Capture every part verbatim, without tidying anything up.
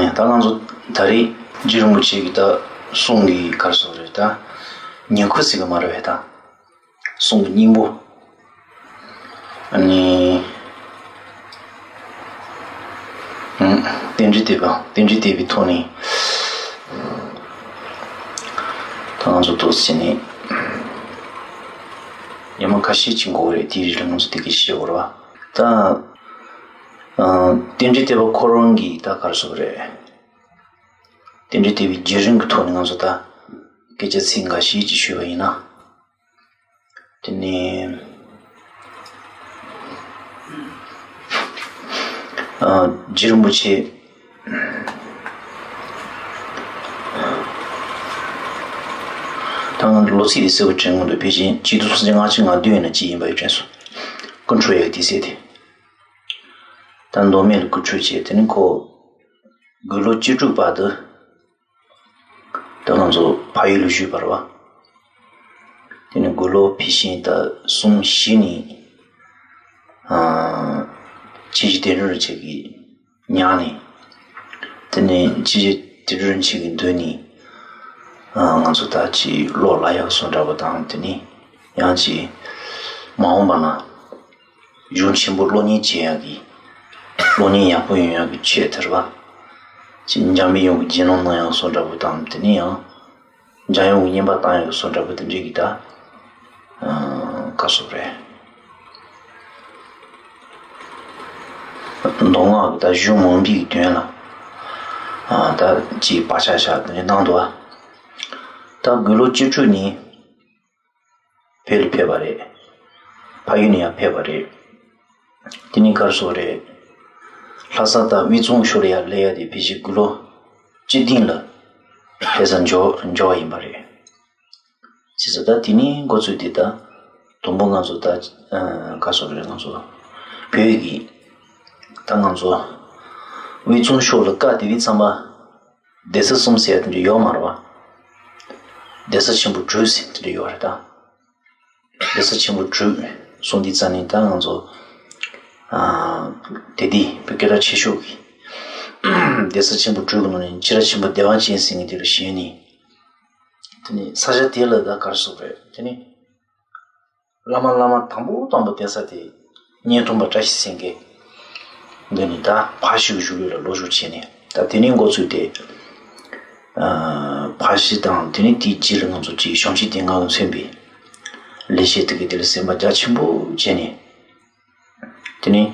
ད་ང་ཚོ་ད་རེས་རྗེ་རིན་པོ་ཆེ་གི་ད་གསུང་གི་ག་རེ་ཟེར་དགོས་རེད། ད་ཉེར་མཁོ་ཟེར་གི་མ་རེད་པས། ད་གསུང་གི་སྙིང་པོ། ཨ་ནི། ཨུམ། རྟེན་འབྲེལ་བསྟེན་པ། རྟེན་འབྲེལ་བསྟེན་པའི་ཐོག་ནས་ད་ང་ཚོ་ཏོག་ཙམ་བྱས་ནས་ཉི་མ་ཁ་ཤས་ཅིག་འགོར་གི་རེད། དེའི་རིང་ལ་ང་ཚོ་དེ་གའི་བཤད་དགོས་རེད་པ། ད་ཨ་རྟེན་འབྲེལ་བསྟེན་པ་ཁོ་རང་གི་ད་ག་རེ་ཟེར་དགོས་རེད། རྟེན་འབྲེལ་བསྟེན་པའི་བརྒྱུད་རིམ་གྱི་ཐོག་ནས་ང་ཚོ་ད་སྐད་ཆ་ཚིག་འགའ་ཤས་ཅིག་ཞུས་པ་ཡིན་ན། དེ་ནས་ཨ་རྗེ་རིན་པོ་ཆེ་ད་ང་ལོ་ཚིགས་དེ་གསལ་པོ་དྲན་གྱི་མི་འདུག་ཕལ་ཆེར་གཅིག་སྟོང་སུམ་བརྒྱ་ལྔ་བཅུ་ང་བདུན་ཡིན་ན་གཅིག་ཡིན་པ་ཡོད་དྲན་སོང་། སྐུ་འཁྲུངས་ཡག་དུས་ཚོད་དེ། ད་མདོ་སྨད་ལ་སྐུ་འཁྲུངས་བྱས། དེ་ནས་ཁོ་དགུང་ལོ་བཅུ་དྲུག་བར་དུ་ད་ང་ཚོ་ཕ་ཡུལ་ལ་བཞུགས་པ་རེད་པ། དེ་ནས་དགུང་ལོ་ཕལ་ཆེར་ད་གསུམ་བཞི་ནས་ཨ་ཆོས་རྗེ་དོན་གྲུབ་རིན་ཆེན་གྱི་ཉག་ནས། དེ་ནས་ཆོས་རྗེ་དོན་གྲུབ་རིན་ཆེན་གྱི་མདུན་ནས་ཨ་ང་ཚོ་ད་ཅིག་བློ་སླར་ཡག་བཟོ་འདྲ་པོ་དང་། དེ་ནས་ཡང་ཅིག་མ་འོངས་པ་ན་གཞུང་ཆེན་པོ་སློབ་གཉེར་བྱེད་ཡག་གི་སློབ་གཉེར་ཡག་པོ་ཡོང་ཡག་གི་ཆེད་དེ་རེད་པ། ཅིག་འཇམ་པའི་དབྱངས་ཀྱི་དགེ་སློང་གནང་ཡག་བཟོ་འདྲ་པོ་དང་། དེ་ནས་ཡང་འཇམ་དབྱངས་ཀྱི་བསྙེན་པ་བཏང་ཡག་བཟོ་འདྲ་པོ་དེ་འདྲའི་གི་ད་ཨ་ག་རེ་ཟེར་དགོས་རེད། མདོ་སྔགས་ཀྱི་ད་གཞུང་མང་པོའི་དོན་ལ་ཨ་ད་ཅིག་བག་ཆགས་བཞག་དེ་འདྲ་གནང་འདུག་པ། ད་དགུང་ལོ་བཅུ་དྲུག་ནས་བོད་ལ་ཕེབས་པ་རེད། ཕ་ཡུལ་ནས་ཡར་ཕེབས་པ་རེད། དེ་ནས་ག་རེ་ཟེར་དགོས་རེད། ལྷ་ས་དང་དབུས་གཙང་ཕྱོགས་ལ་ཡར་སླེབས་ཡག་དེ་ཕལ་ཆེར་དགུང་ལོ་བཅུ་བདུན་ལ་ལྷ་ས་འབྱོར་འབྱོར་བ་ཡིན་པ་རེད། བྱས་ཙང་ད་དེ་ནས་འགོ་བཙུགས་ཏེ་ད་དང་པོ་ང་ཚོ་ད་ཨ་ག་རེ་ཟེར་དགོས་རེད། ང་ཚོ་བོད་ཀྱི་ད་ང་ཚོ་དབུས་གཙང་ཕྱོགས་ལ་བཀའ་དེ་བས་ཚང་མ་སྡེ་སྲིད་གསུམ་ཟེར་ཡག་དེ་འདྲ་ཡོད་མ་རེད་པ། སྡེ་སྲིད་ཆེན་པོ་དྲུག་ཟེར་དེ་འདྲ་ཡོད་རེད་ད། སྡེ་སྲིད་ཆེན་པོ་དྲུག་གསུངས་དུས་ཙམ་ནས་ད་ང་ཚོ་ཨ་དེ་དུས་བོད་སྐད་གྲགས་ཆེ་ཤོས་ཀྱི་སྡེ་སྲིད་ཆེན་པོ་དྲུག་གི་ནང་ནས་ཕྱི་རབས་ཆེན་པོ་བདེ་བ་ཅན་ཟེར་མཁན་དེ་ལ་བཞེངས་ནས། དེ་ནས་ས་ཆ་དེ་ལ་ད་ག་རེ་ཟེར་དགོས་རེད། དེ་ནས་བླ་མ་བླ་མ་དང་པོ་དང་པོ་བསྡད་ས་དེ་གཉན་སྟོན་པ་བཀྲ་ཤིས་སེང་གེ་འདི་ནས་ད་ཕར་ཞུགས་བཞུགས་ལ་ལོ་ཞུགས་བྱས་ནས། ད་དེ་ནས་འགོ་བཙུགས་ཏེ་ཨ་ཕར་ཞུགས་དང་། དེ་ནས་དེའི་རྗེས་ལ་ང་ཚོ་ཅིག་བྱང་ཆུབ་སྡེ་ལྔ་གིས་མཚོན་པའི་ལེགས་བཤད་དེ་གའི་དེ་ལ་སེམས་པ་རྒྱ་ཆེན་པོ་བྱས་ནས། དེ་ནས་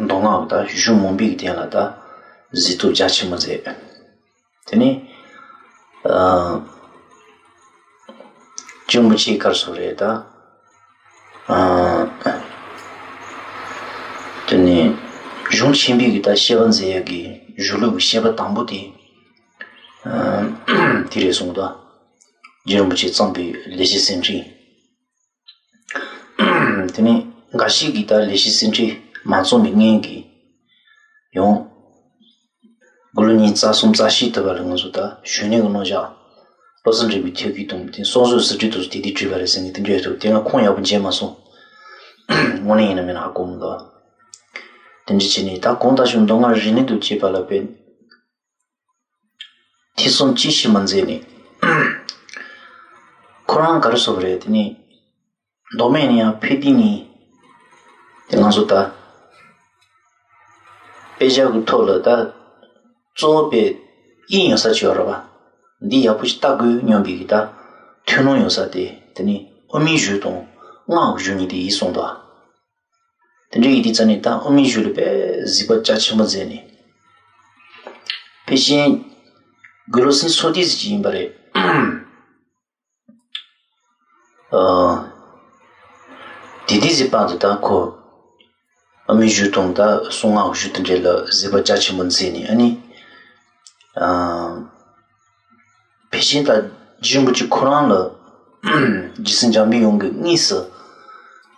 མདོ་སྔགས་ཀྱི་ད་གཞུང་མང་པོའི་སྟེང་ལ་ད་གཟིགས་རྟོག་རྒྱ་ཆེན་པོ་མཛད། དེ་ནས་ཨ་རྗེ་རིན་པོ་ཆེ་ག་རེ་ཟེར་དགོས་རེད་ད། ཨ་དེ་ནས་གཞུང་ཆེན་པོའི་གི་ད་བཤད་པ་མཛད་ཡག་གི་གཞུང་ལུགས་ཀྱི་བཤད་པ་དང་པོ་དེ་ཨ་དེ་རེད་གསུངས་ད། རྗེ་རིན་པོ་ཆེས་བརྩམས་པའི་ལེགས་བཤད་སེམས་འགྲེལ། དེ་ནས་འགའ་ཞིག་གིས་ད་ལེགས་བཤད་སེམས་འགྲེལ་མ་རྩོམ་པའི་སྔོན་གྱི་ཡང་དགུང་ལོ་ཉི་ཤུ་རྩ་གསུམ་རྩ་བཞི་དུ་བ་ལ་ང་ཚོ་ད་གཞོན་ནུ་གི་རྣམ་གཞག་བློ་བཟང་འགྲིམ་པའི་ཐོད་བརྒལ་དང་། དེ་སོག་བཟོའི་ཟུར་ཁྲིད་དུ་དེ་དུས་བྲིས་པ་རེད་ཟེར་ནས་དེ་འདྲ་ཡོད་དུས། དེ་ང་ཁུངས་ཡག་པོ་མཇལ་མ་སོང་། དངོས་གནས་ཡིན་ན་མིན་ན་ཧ་གོ་མི་འདུག་དེ་འདྲ་བྱས་ནས་ད་གང་ལྟར་ཞིག་མདོ་སྔགས་རིག་གནས་དང་བཅས་པ་ལ་དཔེ་ཐེ་ཚོམ་ཅི་ཞིག་མ་མཛད་ནས། ཁོ་རང་ག་རེ་ཟེར་དགོས་རེད། དེ་ནས་མདོ་སྨད་ནས་ཡར་ཕེབས་དུས་ནས་དེ་ང་ཚོ་ད་དཔེ་ཆ་གི་ཐོག་ལ་ད་གཙོ་བོ་དཔེ་དབྱིངས་ཡོད་ས་ཅིག་ཡོད་རེད་པ། འདི་ཡག་པོ་ཞིག་ལྟ་དགོས་སྙམ་པའི་གི་ད་ཐུགས་སྣང་ཡོད་ས་དེ། དེ་ནས་དབུ་མའི་གཞུང་དང་སྔགས་ཀྱི་གཞུང་གཉིས་དེ་ཡིན་གསུངས་འདུག་དེ་འདྲ་ཡིན་དུས་ཙམ་ནས་ད་དབུ་མའི་གཞུང་ལ་དཔེ་གཟིགས་པ་རྒྱ་ཆེན་པོ་མཛད་ནས། ཕལ་ཆེར་དགུང་ལོ་སུམ་ཅུ་སོ་བདུན་ཙམ་ཅིག་ཡིན་པ་རེད། ཨ་དེ་དུས་ཀྱི་བར་དུ་ད་ཁོ་དབུ་མའི་གཞུང་དང་ད་གསང་སྔགས་གཞུང་དེ་འདྲ་ལ་གཟིགས་པ་རྒྱ་ཆེན་པོ་མཛད་ནས། ཨ་ནི་ཨ་ཕལ་ཆེར་ད་རྗེ་རིན་པོ་ཆེ་ཁོ་རང་ལ་རྗེ་བཙུན་འཇམ་པའི་དབྱངས་ཀྱིས་དངོས་སུ་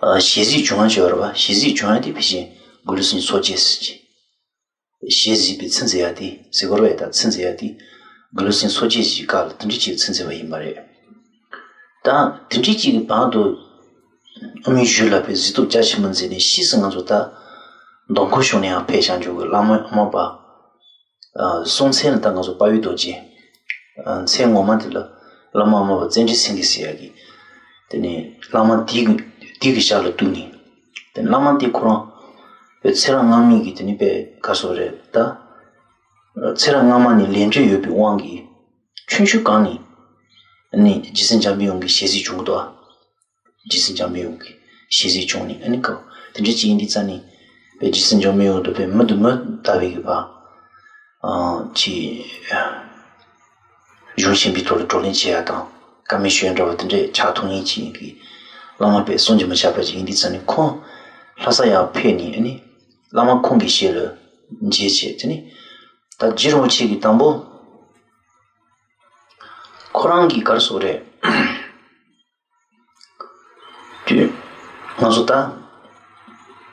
ཨ་ཞལ་གཟིགས་བྱུང་ཡག་ཅིག་ཡོད་རེད་པ། ཞལ་གཟིགས་བྱུང་ཡག་དེ་ཕལ་ཆེར་དགུང་ལོ་སུམ་ཅུ་སོ་བརྒྱད་ཟེར་གྱི། ཞལ་གཟིགས་པའི་ཚིག་མཛད་ཡག་དེ་ཟེར་དགོས་རེད་པ། ད་ཚིག་མཛད་ཡག་དེ་དགུང་ལོ་སུམ་ཅུ་སོ་བརྒྱད་ཀྱི་སྐབས་ལ་དེ་འདྲ་ཅིག་ཚིག་མཛད་པ་ཡིན་པ་རེད། ད་དེ་འདྲ་ཅིག་གི་བར་དུ་དབུ་མའི་གཞུང་ལ་དཔེ་གཟིགས་རྟོག་རྒྱ་ཆེན་པོ་མཛད་ནས། ཕྱིས་སུ་ང་ཚོ་ད་མདོ་ཁམས་ཕྱོགས་ནས་ཡང་ཕེབས་བཞག་འཇུག་གི་བླ་མ་མ་པ་ གསུང་མཚན་ལ་ད་ང་ཚོ་དཔའ་བོའི་རྡོ་རྗེ། མཚན་ངོ་མ་དེ་ལ་བླ་མ་དམར་པོ་བཙན་ཁྲིད་སེང་གེ་ཟེར་ཡ་གི། དེ་ནས་བླ་མ་དེའི་གི་དེའི་གི་ཞབས་ལ་གཏུགས་ནས། དེ་བླ་མ་དེ་ཁོ་རང་པའི་ཚེ་རབས་སྔ་མའི་གི་དེ་ནི་པའི་ག་སོགས་རེད་ད། ཚེ་རབས་སྔ་མ་ནས་ལས་འབྲེལ་ཡོད་པའི་དབང་གིས། ཆུང་ཆུང་སྒང་ནས་ནི་རྗེ་བཙུན་འཇམ་པའི་དབྱངས་ཀྱི་ཞལ་གཟིགས་བྱུང་གི་འདུག་ཨ། རྗེ་བཙུན་འཇམ་པའི་དབྱངས་ཀྱི་ཞལ་གཟིགས་བྱུང་ནས་ཨ་ནི་ཁོ་དེ་འདྲ་ཅིག་ཡིན་དུས་ཙང་ནས་པའི་རྗེ་བཙུན་འཇམ་པའི་དབྱངས་དང་པའི་མི་དང་མི་ལྟ་བུའི་གི་བར། ཨ་ཅི། གཞུང་ཆེན་པོའི་ཐོག་ལ་བགྲོ་གླེང་བྱེད་ཡ་དང་བཀའ་མོལ་ཞུ་ཡ་འདྲ་བ་དེ་འདྲས་ཆགས་ཐུབ་མཁན་ཅིག་ཡིན་གི། བླ་མ་པའི་གསུང་རྒྱུན་མ་ཆད་པ་ཅིག་ཡིན་དུས་ཙང་ནས་ཁོང་ལྷ་ས་ཡར་ཕེབས་ནས་ཨ་ནི་བླ་མ་ཁོང་གི་ཞལ་ལ་མཇལ་བྱས་དེ་ནི་ད་རྗེ་རིན་པོ་ཆེ་གི་དང་པོ་ཁོ་རང་གི་ག་རེ་ཟེར་དགོས་རེད། དུས་ང་ཚོ་ད་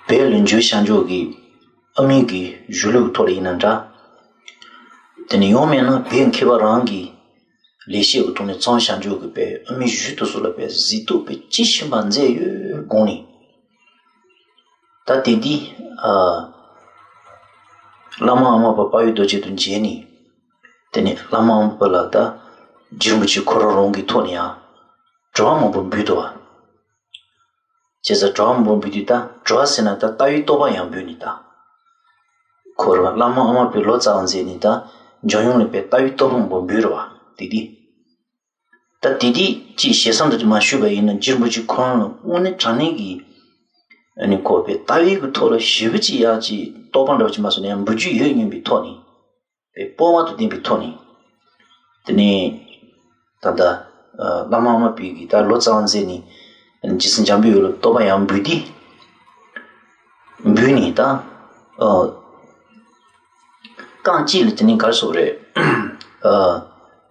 བོད་ལ་འབྱོར་བཞག་འཇོག་གི་ཨ་མའི་གི་གཞུང་ལུགས་ཐོག་ལ་ཡིན་ན་འདྲ། དེ་ནས་ཡང་མིན་ན་བོད་མཁས་པ་རང་གི་ལེགས་བཤད་ཀྱི་ཐོག་ནས་བརྩམས་བཞག་འཇོག་གི་པའི་ཨ་མའི་གཞུང་དེ་ཚོ་ལ་པའི་གཟིགས་རྟོག་པའི་དཔྱིས་ཕྱིན་པ་མཛད་ཡོད་དགོངས་ནས། ད་དེ་དུས་ཨ་བླ་མ་དམར་པོ་དཔའ་བོའི་རྡོ་རྗེ་དང་མཇལ་ནས། དེ་ནས་བླ་མ་དམར་པོ་ལ་ད་རྗེ་རིན་པོ་ཆེ་ཁོ་རང་རང་གི་ཐོག་ནས་ཡང་དྲི་བ་མང་པོ་འབུལ་འདུག་བ། བྱས་ཙང་དྲི་བ་མང་པོ་འབུལ་དུས་ད་དྲི་བ་ཟེར་ན་ད་ལྟ་བའི་རྟོགས་པ་ཡང་འབུལ་ནས་ད། ཁོ་རང་བླ་མ་དམར་པོའི་ལོ་ཙཱ་བ་མཛད་ནས་ད་འཇམ་དབྱངས་ལ་པའི་ལྟ་བའི་རྟོགས་པ་མང་པོ་འབུལ་རེད་བ་དེ་དུས། ད་དེ་དུས་ཀྱི་ཞེ་ས་འདི་མ་ཞུས་པ་ཡིན་ན་རྗེ་རིན་པོ་ཆེ་ཁོ་རང་ལ་དངོས་གནས་དྲང་གནས་ཀྱི་ཨ་ནི་ཁོ་པའི་ལྟ་བའི་གི་ཐོག་ལ་ཞེ་པོ་ཅིག་ཡག་ཅིག་རྟོགས་པ་འདྲ་བ་ཅིག་མ་སོང་ན་ཡང་འབུལ་རྒྱུ་ཡོད་སྙམ་པའི་ཐོག་ནས། པའི་སྤོབས་པ་དང་ལྡན་པའི་ཐོག་ནས། དེ་ནས་ད་ལྟ་བླ་མ་དམར་པོའི་གི་ད་ལོ་ཙཱ་བ་མཛད་ནས་རྗེ་བཙུན་འཇམ་པའི་དབྱངས་ལ་རྟོགས་པ་ཡང་འབུལ་ཏེ། འབུལ་ནས་ད་རྐང་གཅིག་ལ་དེ་ནས་ག་རེ་ཟེར་དགོས་རེད།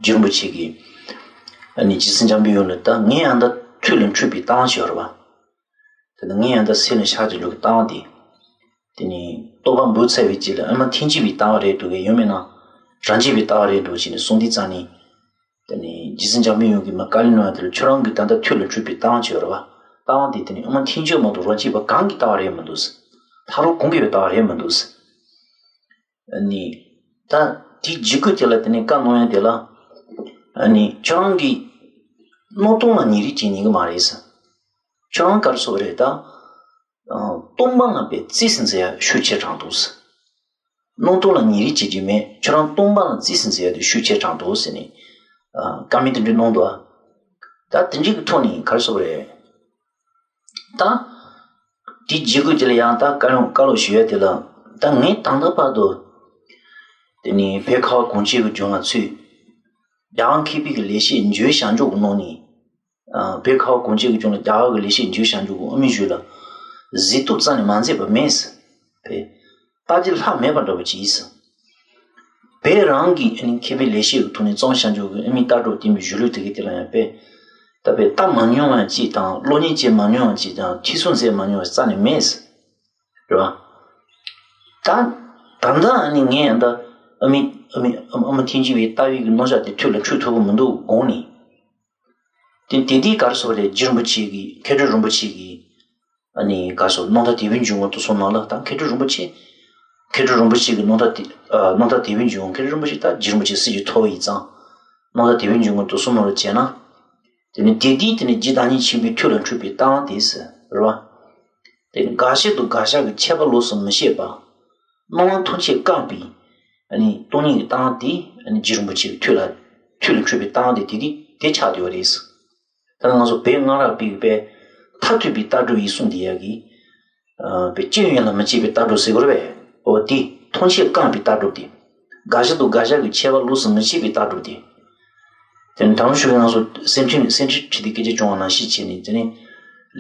རྗེ་རིན་པོ་ཆེ་གིས་ཨ་ནི་རྗེ་བཙུན་འཇམ་པའི་དབྱངས་ལ་ད་ངས་ཡང་ད་ཐུགས་ལ་འཁྲུལ་པའི་རྟགས་ཤིག་ཡོད་རེད་བ། དེ་ནི་ངས་ཡང་ད་སེམས་ལ་ཤར་གྱི་འགྲོ་གི་རྟགས་དེ། དེ་ནི་རྟོགས་པ་འབུལ་ཚར་བའི་རྗེས་ལ་ཨ་མ་ཐེངས་གཅིག་པའི་ལྟ་བ་རེད་འདུག་གས་ཡོད་མེད་ན། རང་རྒྱུད་པའི་ལྟ་བ་རེད་འདུག་ཅེས་ནས་གསུངས་དུས་ཙང་ནས། དེ་ནི་རྗེ་བཙུན་འཇམ་པའི་དབྱངས་ཀྱིས་མ་བཀའ་ལན་གནང་བ་དེར་ཁྱོད་རང་གི་ད་ལྟ་ཐུགས་ལ་འཁྲུལ་པའི་ལྟ་བ་ཅིག་ཡོད་རེད་བ། ལྟ་བ་འདི་དེ་ནི་ཨ་མ་ཐེངས་གཅིག་མ་གཏོགས་རང་རྒྱུད་པ་གང་གི་ལྟ་བ་རེད་མི་འདུག་ཐག་རིང་གོང་གི་ལྟ་བ་རེད་མི་འདུག་ཨ་ནི། ད་དེའི་འཇིགས་སྐུལ་དེ་ལ་དེ་ནི་བཀའ་གནང་ཡ་དེ་ལ། ཨ་ནི་ཁྱོད་རང་གིས་སྣང་སྟོང་ལ་ཉེ་རིང་བྱེད་ཉན་གི་མ་རེད་ཟེར། ཁྱོད་རང་ག་རེ་ཟེར་དགོས་རེད་ད། སྟོང་པ་ལ་པའི་རྩིས་སུ་འཛིན་ཡ་ཤུགས་ཆེ་དྲགས་འདུག་སྣང་སྟོང་ལ་ཉེ་རིང་བྱེད་རྒྱུ་མེད། ཁྱོད་རང་སྟོང་པ་ལ་རྩིས་སུ་འཛིན་ཡ་དེ་ཤུགས་ཆེ་དྲགས་འདུག་ཟེར་ནས། བཀའ་མོལ་དེ་འདྲ་གནང་འདུག་ད་དེ་འདྲའི་གི་ཐོག་ནས་ག་རེ་ཟེར་དགོས་རེད། ད། དེ་འཇིགས་སྐུལ་དེ་ལ་ཡང་ད་བཀའ་ལན་བཀའ་སློབ་ཞུ་ཡ་དེ་ལ། ད་ངས་ད་ལྟ་བར་དུ། དེ་ནས་བོད་ཁ་བ་གངས་ཅན་གྱི་ལྗོངས་ལ་ཚུད། རྒྱལ་བ་མཁས་པའི་གི་ལེགས་བཤད་འགྱུར་བཞག་འཇོག་གི་ནང་ནས། བོད་ཁ་བ་གངས་ཅན་གྱི་ལྗོངས་ལ་རྒྱལ་བ་གི་ལེགས་བཤད་འགྱུར་བཞག་འཇོག་གི་དབུ་མའི་གཞུང་ལ། གཟིགས་རྟོག་རྩ་ནས་མ་མཛད་པ་མེད་ཟེར། བས། ལྟ་རྒྱུ་ལྷག་མེད་པ་འདྲ་བོ་ཅིག་ཡིན་ཟེར། བོད་རང་གི་ཨ་ནི་མཁས་པའི་ལེགས་བཤད་ཀྱི་ཐོག་ནས་བརྩམས་བཞག་འཇོག་གི་ཨ་མའི་ལྟ་གྲུབ་བསྟན་པའི་གཞུང་ལུགས་དེ་གའི་དེ་ལ་ཡང་བས། ད་བས་ལྟ་མ་མྱོང་བ་ཅིག་དང་སློབ་གཉེར་བྱེད་མ་མྱོང་བ་ཅིག་དང་ཁྲིད་གསུང་མཛད་མ་མྱོང་བ་རྩ་ནས་མེད་ཟེར། རེད་བ། ད། ད་ལྟ་ཨ་ནི་ངས་ཡང་ད་ཨ་མའི་ཨ་མའི་ཨ་མ་ཐེངས་གཅིག་པའི་ལྟ་བའི་གི་རྣམ་གཞག་དེ་ཐུགས་ལ་འཁྲུལ་ཐུབ་ཀྱི་མི་འདུག་དགོངས་ནས། དེ་དེ་དུས་ག་རེ་ཟེར་དགོས་རེད། རྗེ་རིན་པོ་ཆེ་གིས་མཁས་གྲུབ་རིན་པོ་ཆེ་གིས་ཨ་ནི་ག་རེ་ཟེར་རྣམ་ཐར་དད་པའི་འབྱུང་ཁུངས་དེ་ཚོ་ནང་ལ་ད་མཁས་གྲུབ་རིན་པོ་ཆེ། མཁས་གྲུབ་རིན་པོ་ཆེ་གི་རྣམ་ཐར་དེ་ཨ་རྣམ་ཐར་དད་པའི་འབྱུང་ཁུངས་མཁས་གྲུབ་རིན་པོ་ཆེ་ད་རྗེ་རིན་པོ་ཆེ་སྲིད་ཀྱི་ཐོབ་པ་ཡིན་ཙང་། རྣམ་ཐར་དད་པའི་འབྱུང་ཁུངས་དེ་ཚོ་ནང་ལ་བྱས་ན། དེ་ནི་དེ་དུས་དེ་ནི་རྗེ་བདག་ཉིད་ཆེན་པོའི་ཐུགས་ལ་འཁྲུལ་པའི་ལྟ་བ་དེ་ཟེར་རེད་བ། དེ་ནི་དགག་བྱ་དང་དགག་བཞག་གི་ཁྱད་པར་ལོགས་སུ་མི་ཕྱེད་པ། སྣང་བ་ཐམས་ཅད་བཀག་པའི་ཨ་ནི་སྟོང་ཉིད་ཀྱི་ལྟ་བ་དེ་ཨ་ནི་རྗེ་རིན་པོ་ཆེའི་ཐུགས་ལ་ཐུགས་ལ་འཁྲུལ་པའི་ལྟ་བ་དེ་དེ་དེ་དེ་ཆགས་བསྡད་པ་རེད། ད་ང་ཚོ་བོད་སྔ་རབས་པའི་པའི་མཐར་ཐུག་པའི་ལྟ་གྲུབ་ཡིན་གསུངས་བསྡད་ཡ་གི་ཨ་པའི་སྤྱི་ཡོངས་ལ་མི་བྱེད་པའི་ལྟ་གྲུབ་ཟེར་དགོས་རེད་པས། འོ་དེ་ཐམས་ཅད་བཀག་པའི་ལྟ་གྲུབ་དེ། དགག་བྱ་དང་དགག་བཞག་གི་ཁྱད་པར་ལོགས་སུ་མི་ཕྱེད་པའི་ལྟ་གྲུབ་དེ། དེ་ནི་དམ་ཞུ་གི་ང་ཚོ་སེམས་ཁྲིད་སེམས་ཁྲིད་ཁྲིད་དེ་སྐད་ཆ་བྱུང་བ་ནང་བཞིན་བྱས་ནས་དེ་ནི་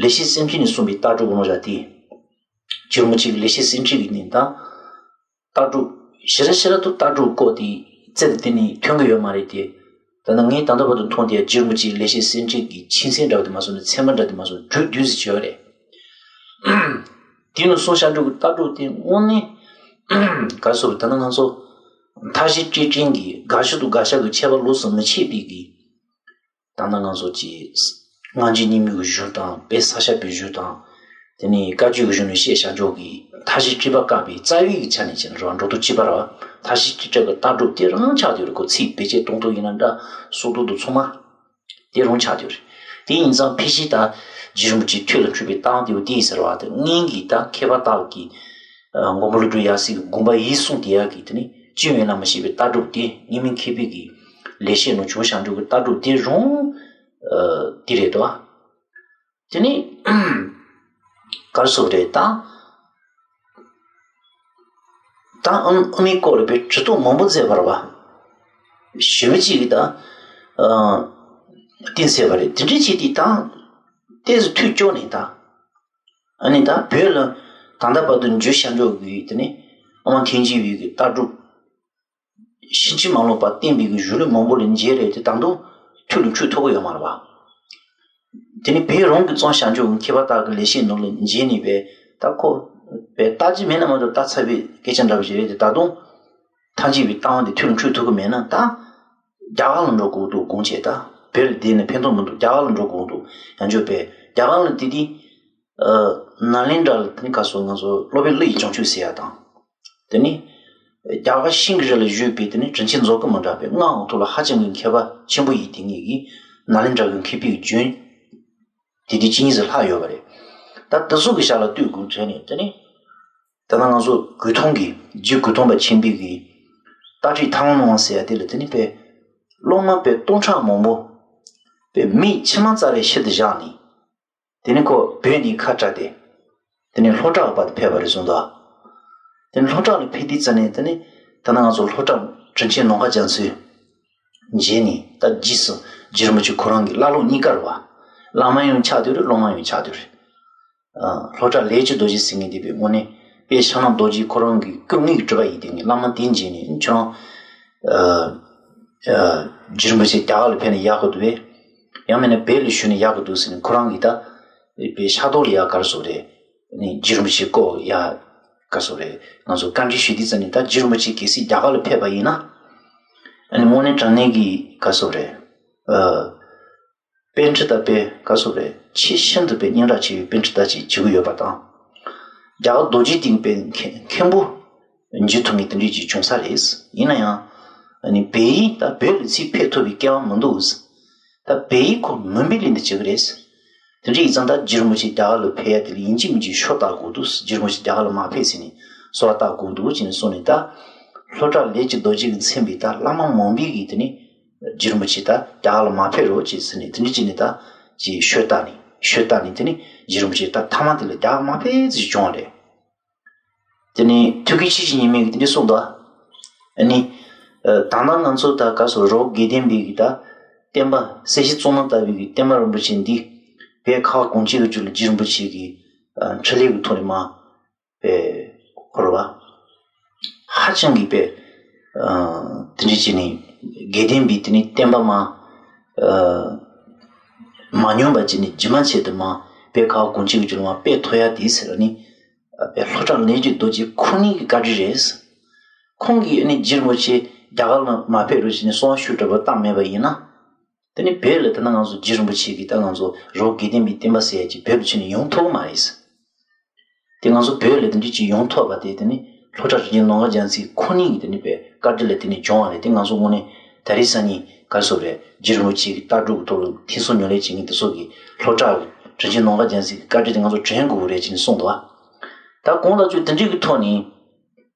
ལེགས་བཤད་སེམས་ཁྲིད་ནས་གསུངས་པའི་ལྟ་གྲུབ་ཀྱི་རྣམ་གཞག་དེ། རྗེ་རིན་པོ་ཆེ་གི་ལེགས་བཤད་སེམས་ཁྲིད་ཀྱི་ནི་ད། ལྟ་གྲུབ། ཞེ་དྲག་ཞེ་དྲག་ཏུ་ལྟ་གྲུབ་སྐོར་དེ་རྩལ་དེ་ནི་ཐོན་གྱི་ཡོད་མ་རེད་དེ། ད་ནི་ངས་ད་ལྟ་བར་དུ་མཐོང་དེ་རྗེ་རིན་པོ་ཆེའི་ལེགས་བཤད་སེམས་ཁྲིད་ཀྱི་ཆིངས་སྲོལ་འདྲ་བ་དེ་མ་སོང་ནས་ཚད་མ་འདྲ་དེ་མ་སོང་དྲུག་བདུན་ཟེར་བྱས་པ་རེད། དེ་ནི་གསུང་བཤད་འགྲོ་གི་ལྟ་གྲུབ་དེ་དངོས་གནས་ག་རེ་ཟེར་ད་ནི་ང་ཚོ་མཐའ་བཞི་སྤྲོས་བྲལ་གྱི་དགག་བྱ་དང་དགག་བཞག་གི་ཁྱད་པར་ལོགས་སུ་མི་ཕྱེད་པའི་གི་ད་ལྟ་ང་ཚོ་གི་སྔ་འགྱུར་རྙིང་མའི་གཞུང་དང་དཔེ་ས་སྐྱ་པའི་གཞུང་དང་། དེ་ནས་བཀའ་བརྒྱུད་ཀྱི་གཞུང་ནས་བཤད་བྱ་འཇོག་གི་མཐའ་བཞི་སྤྲོས་པ་བཀག་པའི་རྩ་བའི་གི་ཆ་ནས་བྱས་ན་རེད་བ། འགྲོ་ལྡོག་གཅིག་པ་རེད་ མཐའ་བཞི་སྤྱི་སྒྲ་གི་ལྟ་གྲུབ་དེ་རང་ཆགས་བསྡད་ཡོད་རེད། ཁོ་ཚིག་བེད་སྤྱོད་གཏོང་སྟངས་ཡིན་ན་འདྲ། སོ་ཏོག་ཏུ་ཚང་མ་དེ་རང་ཆགས་བསྡད་ཡོད་རེད། དེ་ཡིན་ཙང་ཕལ་ཆེར་ད་རྗེ་རིན་པོ་ཆེ་ཐུགས་ལ་འཁྲུངས་པའི་གཏམ་དེ་དེ་ཡིན་ཟེར་བ་དེ། སྔོན་གྱི་ད་མཁས་པ་དག་གིས་ཨ་མགོན་པོ་ཀླུ་སྒྲུབ་ཡབ་སྲས་ཀྱི་དགོངས་པ་ཡིད་གསུངས་དེ་ཡག་གི་དེ་ནི་ཅི་ཡིན་ལ་མི་ཤེས་པའི་ལྟ་གྲུབ་དེ། སྔོན་མའི་མཁས་པའི་གི་ལེགས་བཤད་ནང་བྱང་ཆུབ་སེམས་མཆོག་གི་ལྟ་གྲུབ་དེ་རང་ཨ་དེ་རེད་དོ། དེ་ནི་ག་རེ་ཟེར་དགོས་རེད་ད། ད་ཨུམ་ཨུ་མའི་སྐོར་ལ་དཔེ་འབྲི་ཐུང་མང་པོ་མཛད་པ་རེད་པ། ཞེ་པོ་ཅིག་གིས་ད་ཨ་གཏིང་གསལ་བ་རེད། དེ་འདྲ་བྱས་ཏེ་ད་ཏོག་ཙམ་ཐུགས་སྐྱོ་ནས་ད། ཨ་ནི་ད་བོད་ལ་ད་ལྟ་བར་དུ་རྗེ་བྱང་ཆུབ་ཀྱི་དེ་ནི་ཨ་མ་ཐལ་འགྱུར་བའི་གི་ལྟ་གྲུབ་ཕྱིན་ཅི་མ་ལོག་པ་བསྟན་པའི་གི་གཞུང་ལུགས་མང་པོ་ལ་མཇལ་རེད་དེ། ད་དུང་ཐུགས་ལ་འཁྱུད་ཐུབ་ཀྱི་ཡོད་མ་རེད་པ། དེ་ནི་བོད་རང་གི་གཙང་བྱང་ཆུབ་མཁས་པ་དག་གི་ལེགས་བཤད་ནང་ལ་མཇལ་ནས་པས་ད་ཁོ་པས་ལྟ་ཅི་མེད་ན་མ་གཏོགས་ལྟ་ཚར་བའི་སྐད་ཆ་འདྲ་བོ་ཞིག་རེད་དེ། ད་དུང་ཐལ་འགྱུར་བའི་གཏམ་དེ་ཐུགས་ལ་འཁྱུད་ཐུབ་ཀྱི་མེད་ན་ད་རྒྱ་གར་ལ་འགྲོ་དགོས་འདུག་དགོངས་བྱས། ད་བོད་ལ་བསྡད་ནས་ཕན་ཐོགས་མི་འདུག་རྒྱ་གར་ལ་འགྲོ་དགོས་འདུག་ཡང་བསྐྱར་པས་རྒྱ་གར་ལ་བསྡད་དེ་ཨ་ནཱ་ལེནྡྲ་ལ་དེ་ནི་ག་རེ་ཟེར་དགོས། ང་ཚོ་སློབ་དཔོན་ཀླུ་ཡི་བྱང་ཆུབ་ཟེར་ཡ་དང་། དེ་ནི་རྒྱ་གར་ཤིང་གི་རི་ལ་བཞུགས་པའི་དེ་ནི་དྲིན་ཅན་རྫོགས་སྐུ་མི་འདྲ་བའི་སྔགས་ཀྱི་ཐོག་ལ་ཧ་ཅང་གི་མཁས་པ་ཆེན་པོ་ཡིན། དེ་ངེད་ཀྱི་ནཱ་ལེནྡྲ་གི་མཁས་པའི་རྒྱུན་དེ་དུས་ཅི་ཡིན་ཟེར་ལྷག་ཡོད་པ་རེད། ད་དེ་ཚོ་གི་ཞལ་ལ་ལྟོས་དགོས་དྲན་ནས། དེ་ནི་ད་ལྟ་ང་ཚོ་གོས་ཐུང་གི་རྗེ་གོས་ཐུང་པ་ཆེན་པོའི་གི་ལྟ་ཁྲིད་ཐང་ནང་ཟེར་ཡ་དེ་ལ་དེ་ནི་པས་སློབ་མ་པས་སྟོང་ཕྲག་མང་པོ་པས་མིག་མཆི་མ་ཙམ་རེ་ཕྱི་དུ་བཞག་ནས། དེ་ནི་ཁོ་བོད་ནས་ཁ་བྲལ་ཏེ། དེ་ནི་ལྷོ་བྲག་བར་དུ་ཕེབས་པ་རེད་གསུངས་འདུག་དེ་ནི་ལྷོ་བྲག་ལ་ཕེབས་དུས་ཙམ་ནས་དེ་ནི་ད་ལྟ་ང་ཚོ་ལྷོ་བྲག་དྲིན་ཅན་ནམ་མཁའ་རྒྱ་མཚོའི་མཇལ་ནས། ད་རྗེས་སུ་རྗེ་རིན་པོ་ཆེ་ཁོ་རང་གི་བླ་སློབ་གཉིས་ཀ་རེད་པ། བླ་མ་ཡང་ཆགས་བསྡད་རེད། སློབ་མ་ཡང་ཆགས་བསྡད་རེད། ཨ་ལྷོ་བྲག་ལས་ཀྱི་རྡོ་རྗེ་ཟེར་མཁན་དེ་པས་དངོས་གནས་དཔལ་ཕྱག་ན་རྡོ་རྗེ་ཁོ་རང་གི་སྐུ་དངོས་ཀྱི་སྤྲུལ་པ་ཡིན། དེ་ངས་བླ་མ་དེ་མཇལ་ནས་ཁྱོད་རང་ཨ་ཨ་རྗེ་རིན་པོ་ཆེ་རྒྱ་གར་ལ་ཕེབས་ན་ཡག་གི་འདུག་པས། ཡང་མིན་ན་བོད་ལ་བཞུགས་ན་ཡག་གི་འདུག་ཟེར་ནས་ཁོ་རང་གིས་ད་དཔེ་ཕྱག་རྡོར་ལ་ཡ་ག་རེ་ཟེར་དགོས་རེད། ནི་རྗེ་རིན་པོ་ཆེ་སྐོར་ཡ་ག་རེ་ཟེར་དགོས་རེད། ང་ཚོ་བཀའ་འདྲི་ཞུས་དུས་ཙམ་ནས། ད་རྗེ་རིན་པོ་ཆེ་གལ་སྲིད་རྒྱ་གར་ལ་ཕེབས་པ་ཡིན་ན། ཨ་ནི་དངོས་གནས་དྲང་གནས་ཀྱི་ག་རེ་ཟེར་དགོས་རེད། ཨ་པཎ་ཌི་ཏ་དཔེ་ག་རེ་ཟེར་དགོས་རེད། ཆེས་ཤིན་ཏུ་དཔེ་སྙན་གྲགས་ཆེ་བའི་པཎ་ཌི་ཏ་ཅིག་བྱེད་ཀྱི་ཡོད་པ་དང་། རྒྱ་གར་རྡོ་རྗེ་གདན་དཔེ་མཁན་མཁན་པོ་འཇུ་ཐུབ་མཁན་དེ་འདྲས་ཅིག་བྱུང་ས་རེད། ཡིན་ན་ཡང་ཨ་ནི་བལ་ཡུལ་ད་བོད་ལ་ཚུར་ཕེབས་ཐུབ་པའི་སྐལ་བ་མི་འདུག་ད་བལ་ཡུལ་ཁོ་མུན་པའི་གླིང་དུ་གྱུར་གི་རེད། དེ་འདྲ་ཡིན་ཙང་ད་རྗེ་རིན་པོ་ཆེ་རྒྱ་གར་ལ་ཕེབས་ཡ་དེ་ལ་ཡིན་གཅིག་མིན་གཅིག་ཤོ་བཏགས་དགོས་འདུག་རྗེ་རིན་པོ་ཆེ་རྒྱ་གར་ལ་མ་ཕེབས་ཟེར་ནས་གསོལ་བ་བཏབ་དགོས་འདུག་ཅེས་ནས་གསུངས་ནས། ད་ལྷོ་བྲག་ལས་ཀྱི་རྡོ་རྗེ་གིས་མཚན་པའི་ད་བླ་མ་མང་པོས་ཀྱིས་དེ་ནི་རྗེ་རིན་པོ་ཆེ་ད་རྒྱ་གར་ལ་མ་ཕེབས་རོགས་ཅེས་ཟེར་ནས། དེ་འདྲ་བྱས་ནས་ད་ཅེས་ཤོ་བཏགས་ནས། ཤོ་བཏགས་ནས་དེ་ནི་རྗེ་རིན་པོ་ཆེ་ད་མཐའ་མ་དེ་ལ་རྒྱ་གར་མ་ཕེབས་ཟེར་བྱུང་བ་རེད། དེ་ནས་ཐུགས་ཀྱི་ཆོས་ཀྱི་ཉི་མས་དེ་འདྲ་གསུངས་འདུག་ཨ་ནི་ཨ་ད་ལྟ་ང་ཚོ་ད་ག་རེ་ཟེར། རི་བོ་དགེ་ལྡན་པའི་གི་ད་བསྟན་པ་གསལ་བྱེད་གཙང་མ་ལྟ་བུའི་གི་བསྟན་པ་རིན་པོ་ཆེ་འདི་བོད་ཁ་བ་གངས་ཅན་གྱི་རྒྱུད་ལ་རྗེ་རིན་པོ་ཆེ་གི་ཨ་འཕྲིན་ལས་ཀྱི་ཐོག་ནས་མ་པས་འཁོར་བ་ཧ་ཅང་གི་པས་ཨ་དེ་འདྲ་བྱས་ནས་དགེ་ལྡན་པའི་དེ་ནི་བསྟན་པ་མ་ཨ་མ་ཉམས་པ་བྱས་ནས་རྗེས་མ་ཆེད་དུ་མ་བོད་ཁ་བ་གངས་ཅན་གྱི་རྒྱུད་ལ་མ་སྤེལ་ཐུབ་ཡ་དེ་ཟེར་ནི། ཨ་པས་ལྷོ་བྲག་ལས་ཀྱི་རྡོ་རྗེ་ཁོ་ནའི་གི་བཀའ་དྲིན་རེད། ཁོང་གིས་ཨ་ནི་རྗེ་རིན་པོ་ཆེ་རྒྱ་གར་ལ་མ་ཕེབས་རོགས་བྱས་ནས་གསོལ་བ་ཤུགས་དྲག་པོ་བཏབ་མེད་པ་ཡིན་ན། དེ་ནི་བོད་ལ་ད་ལྟ་ང་ཚོ་རྗེ་རིན་པོ་ཆེ་གིས་ད་ང་ཚོ་རི་བོ་དགེ་ལྡན་པའི་བསྟན་པ་ཟེར་ཡ་ཅིག་བོད་ལ་ཕྱིན་ནས་ཡོང་ཐུབ་ཀྱི་མ་རེད། དེ་ང་ཚོ་བོད་ལ་དེ་འདྲ་ཅིག་ཡོང་ཐུབ་པ་དེ་དེ་ནི་ལྷོ་བྲག་རིན་ཆེན་ནམ་མཁའ་རྒྱལ་མཚན་ཁོ་ནའི་གི་དེ་ནི་པས་བཀའ་དྲིན་ལ་དེ་ནི་བྱུང་བ་རེད། དེ་ང་ཚོ་དངོས་གནས་ད་རེས་སང་ཉིན་ག་རེ་ཟེར་དགོས་རེད། རྗེ་རིན་པོ་ཆེ་གི་ལྟ་གྲུབ་ཀྱི་ཐོག་ལ་ཐོས་བསམ་ཉམས་ལེན་བྱེད་མཁན་དེ་ཚོ་གིས་ལྷོ་བྲག་རིན་ཆེན་ནམ་མཁའ་རྒྱལ་མཚན་གྱི་བཀའ་དྲིན་དེ་ང་ཚོ་དྲན་དགོས་ཀྱི་རེད་ཅེས་གསུངས་འདུག་ད་གང་ལྟར་ཅིག་དེ་འདྲའི་གི་ཐོག་ནས་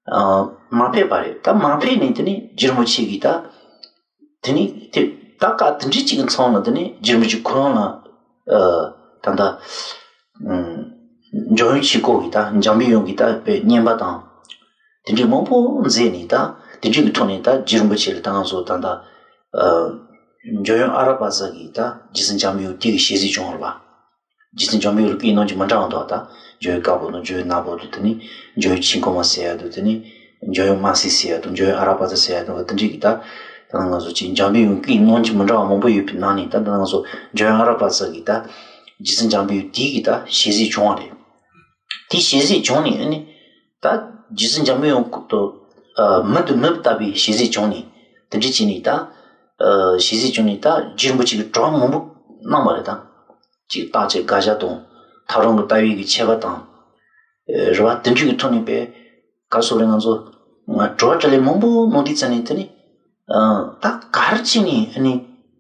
ཨ་མ་ཕེབས་པ་རེད། ད་མ་ཕེབས་ནས་དེ་ནི་རྗེ་རིན་པོ་ཆེ་གིས་ད་དེ་ནི་དེ་ད་སྐབས་དེ་འདྲའི་ཅིག་གི་མཚམས་ལ་དེ་ནི་རྗེ་རིན་པོ་ཆེ་ཁོ་རང་ལ་ཨ་ད་ལྟ་ཨམ་འཇམ་དབྱངས་ཆོས་སྐོར་གྱི་ད་འཇམ་པའི་དབྱངས་ཀྱི་ད་དཔེ་བསྙེན་པ་དང་དེ་འདྲའི་མང་པོ་མཛད་ནས། ད་དེ་འདྲའི་གི་ཐོག་ནས་ད་རྗེ་རིན་པོ་ཆེ་ལ་ད་ང་ཚོ་ད་ལྟ་ཨ་འཇམ་དབྱངས་ཨ་ར་པ་ཙ་གི་ད་རྗེ་བཙུན་འཇམ་པའི་དབྱངས་དེ་གི་ཞལ་གཟིགས་བྱུང་བ་རེད་པ། རྗེ་བཙུན་འཇམ་པའི་དབྱངས་ལ་སྐད་ནང་གི་མི་འདྲ་བ་འདུག་ད་འཇམ་དབྱངས་དཀར་པོ་དང་འཇམ་དབྱངས་ནག་པོ་དང་། དེ་ནི་འཇམ་དབྱངས་ཆོས་འཁོར་མ་ཟེར་ཡ་དང་། དེ་ནི་འཇམ་དབྱངས་དམར་སེར་ཟེར་ཡ་དང་། འཇམ་དབྱངས་ཨ་ར་པ་ཙ་ཟེར་ཡ་དང་། དེ་འདྲའི་གི་ད་ད་ང་ཚོ་ཅིག་འཇམ་པའི་དབྱངས་སྐད་ནང་གི་མི་འདྲ་བ་མང་པོ་ཡོད་པའི་ནང་ནས། ད་ད་ང་ཚོ་འཇམ་དབྱངས་ཨ་ར་པ་ཙ་གི་ད་རྗེ་བཙུན་འཇམ་པའི་དབྱངས་དེ་གི་ད་ཞལ་གཟིགས་བྱུང་བ་རེད། དེ་ཞལ་གཟིགས་བྱུང་ནས་ཨ་ནི་ད་རྗེ་བཙུན་འཇམ་པའི་དབྱངས་དང་ཨ་མི་དང་མི་ལྟ་བུའི་ཞལ་གཟིགས་བྱུང་ནས། དེ་འདྲ་བྱས་ནས་ད་ཨ་ཞལ་གཟིགས་བྱུང་ནས་ད་རྗེ་རིན་པོ་ཆེ་གིས་གྲངས་མང་པོ་གནང་བ་རེད་ད། ཅིག་རྟགས་ཅན་དགག་བྱ་དང་། ཐག་རིང་གི་ལྟ་བའི་གི་ཁྱད་པར་དང་། ཨེ་རེད་པ། དེ་འདྲ་གི་ཐོག་ནས་པས་ག་རེ་ཟེར་དགོས་རེད། ང་ཚོ་ དྲི་བ་དྲིས་ལན་མང་པོ་གནང་དུས་ཙ་ནས་དེ་ནི་ད་ག་རེ་བྱས་ནས་ཨ་ནི་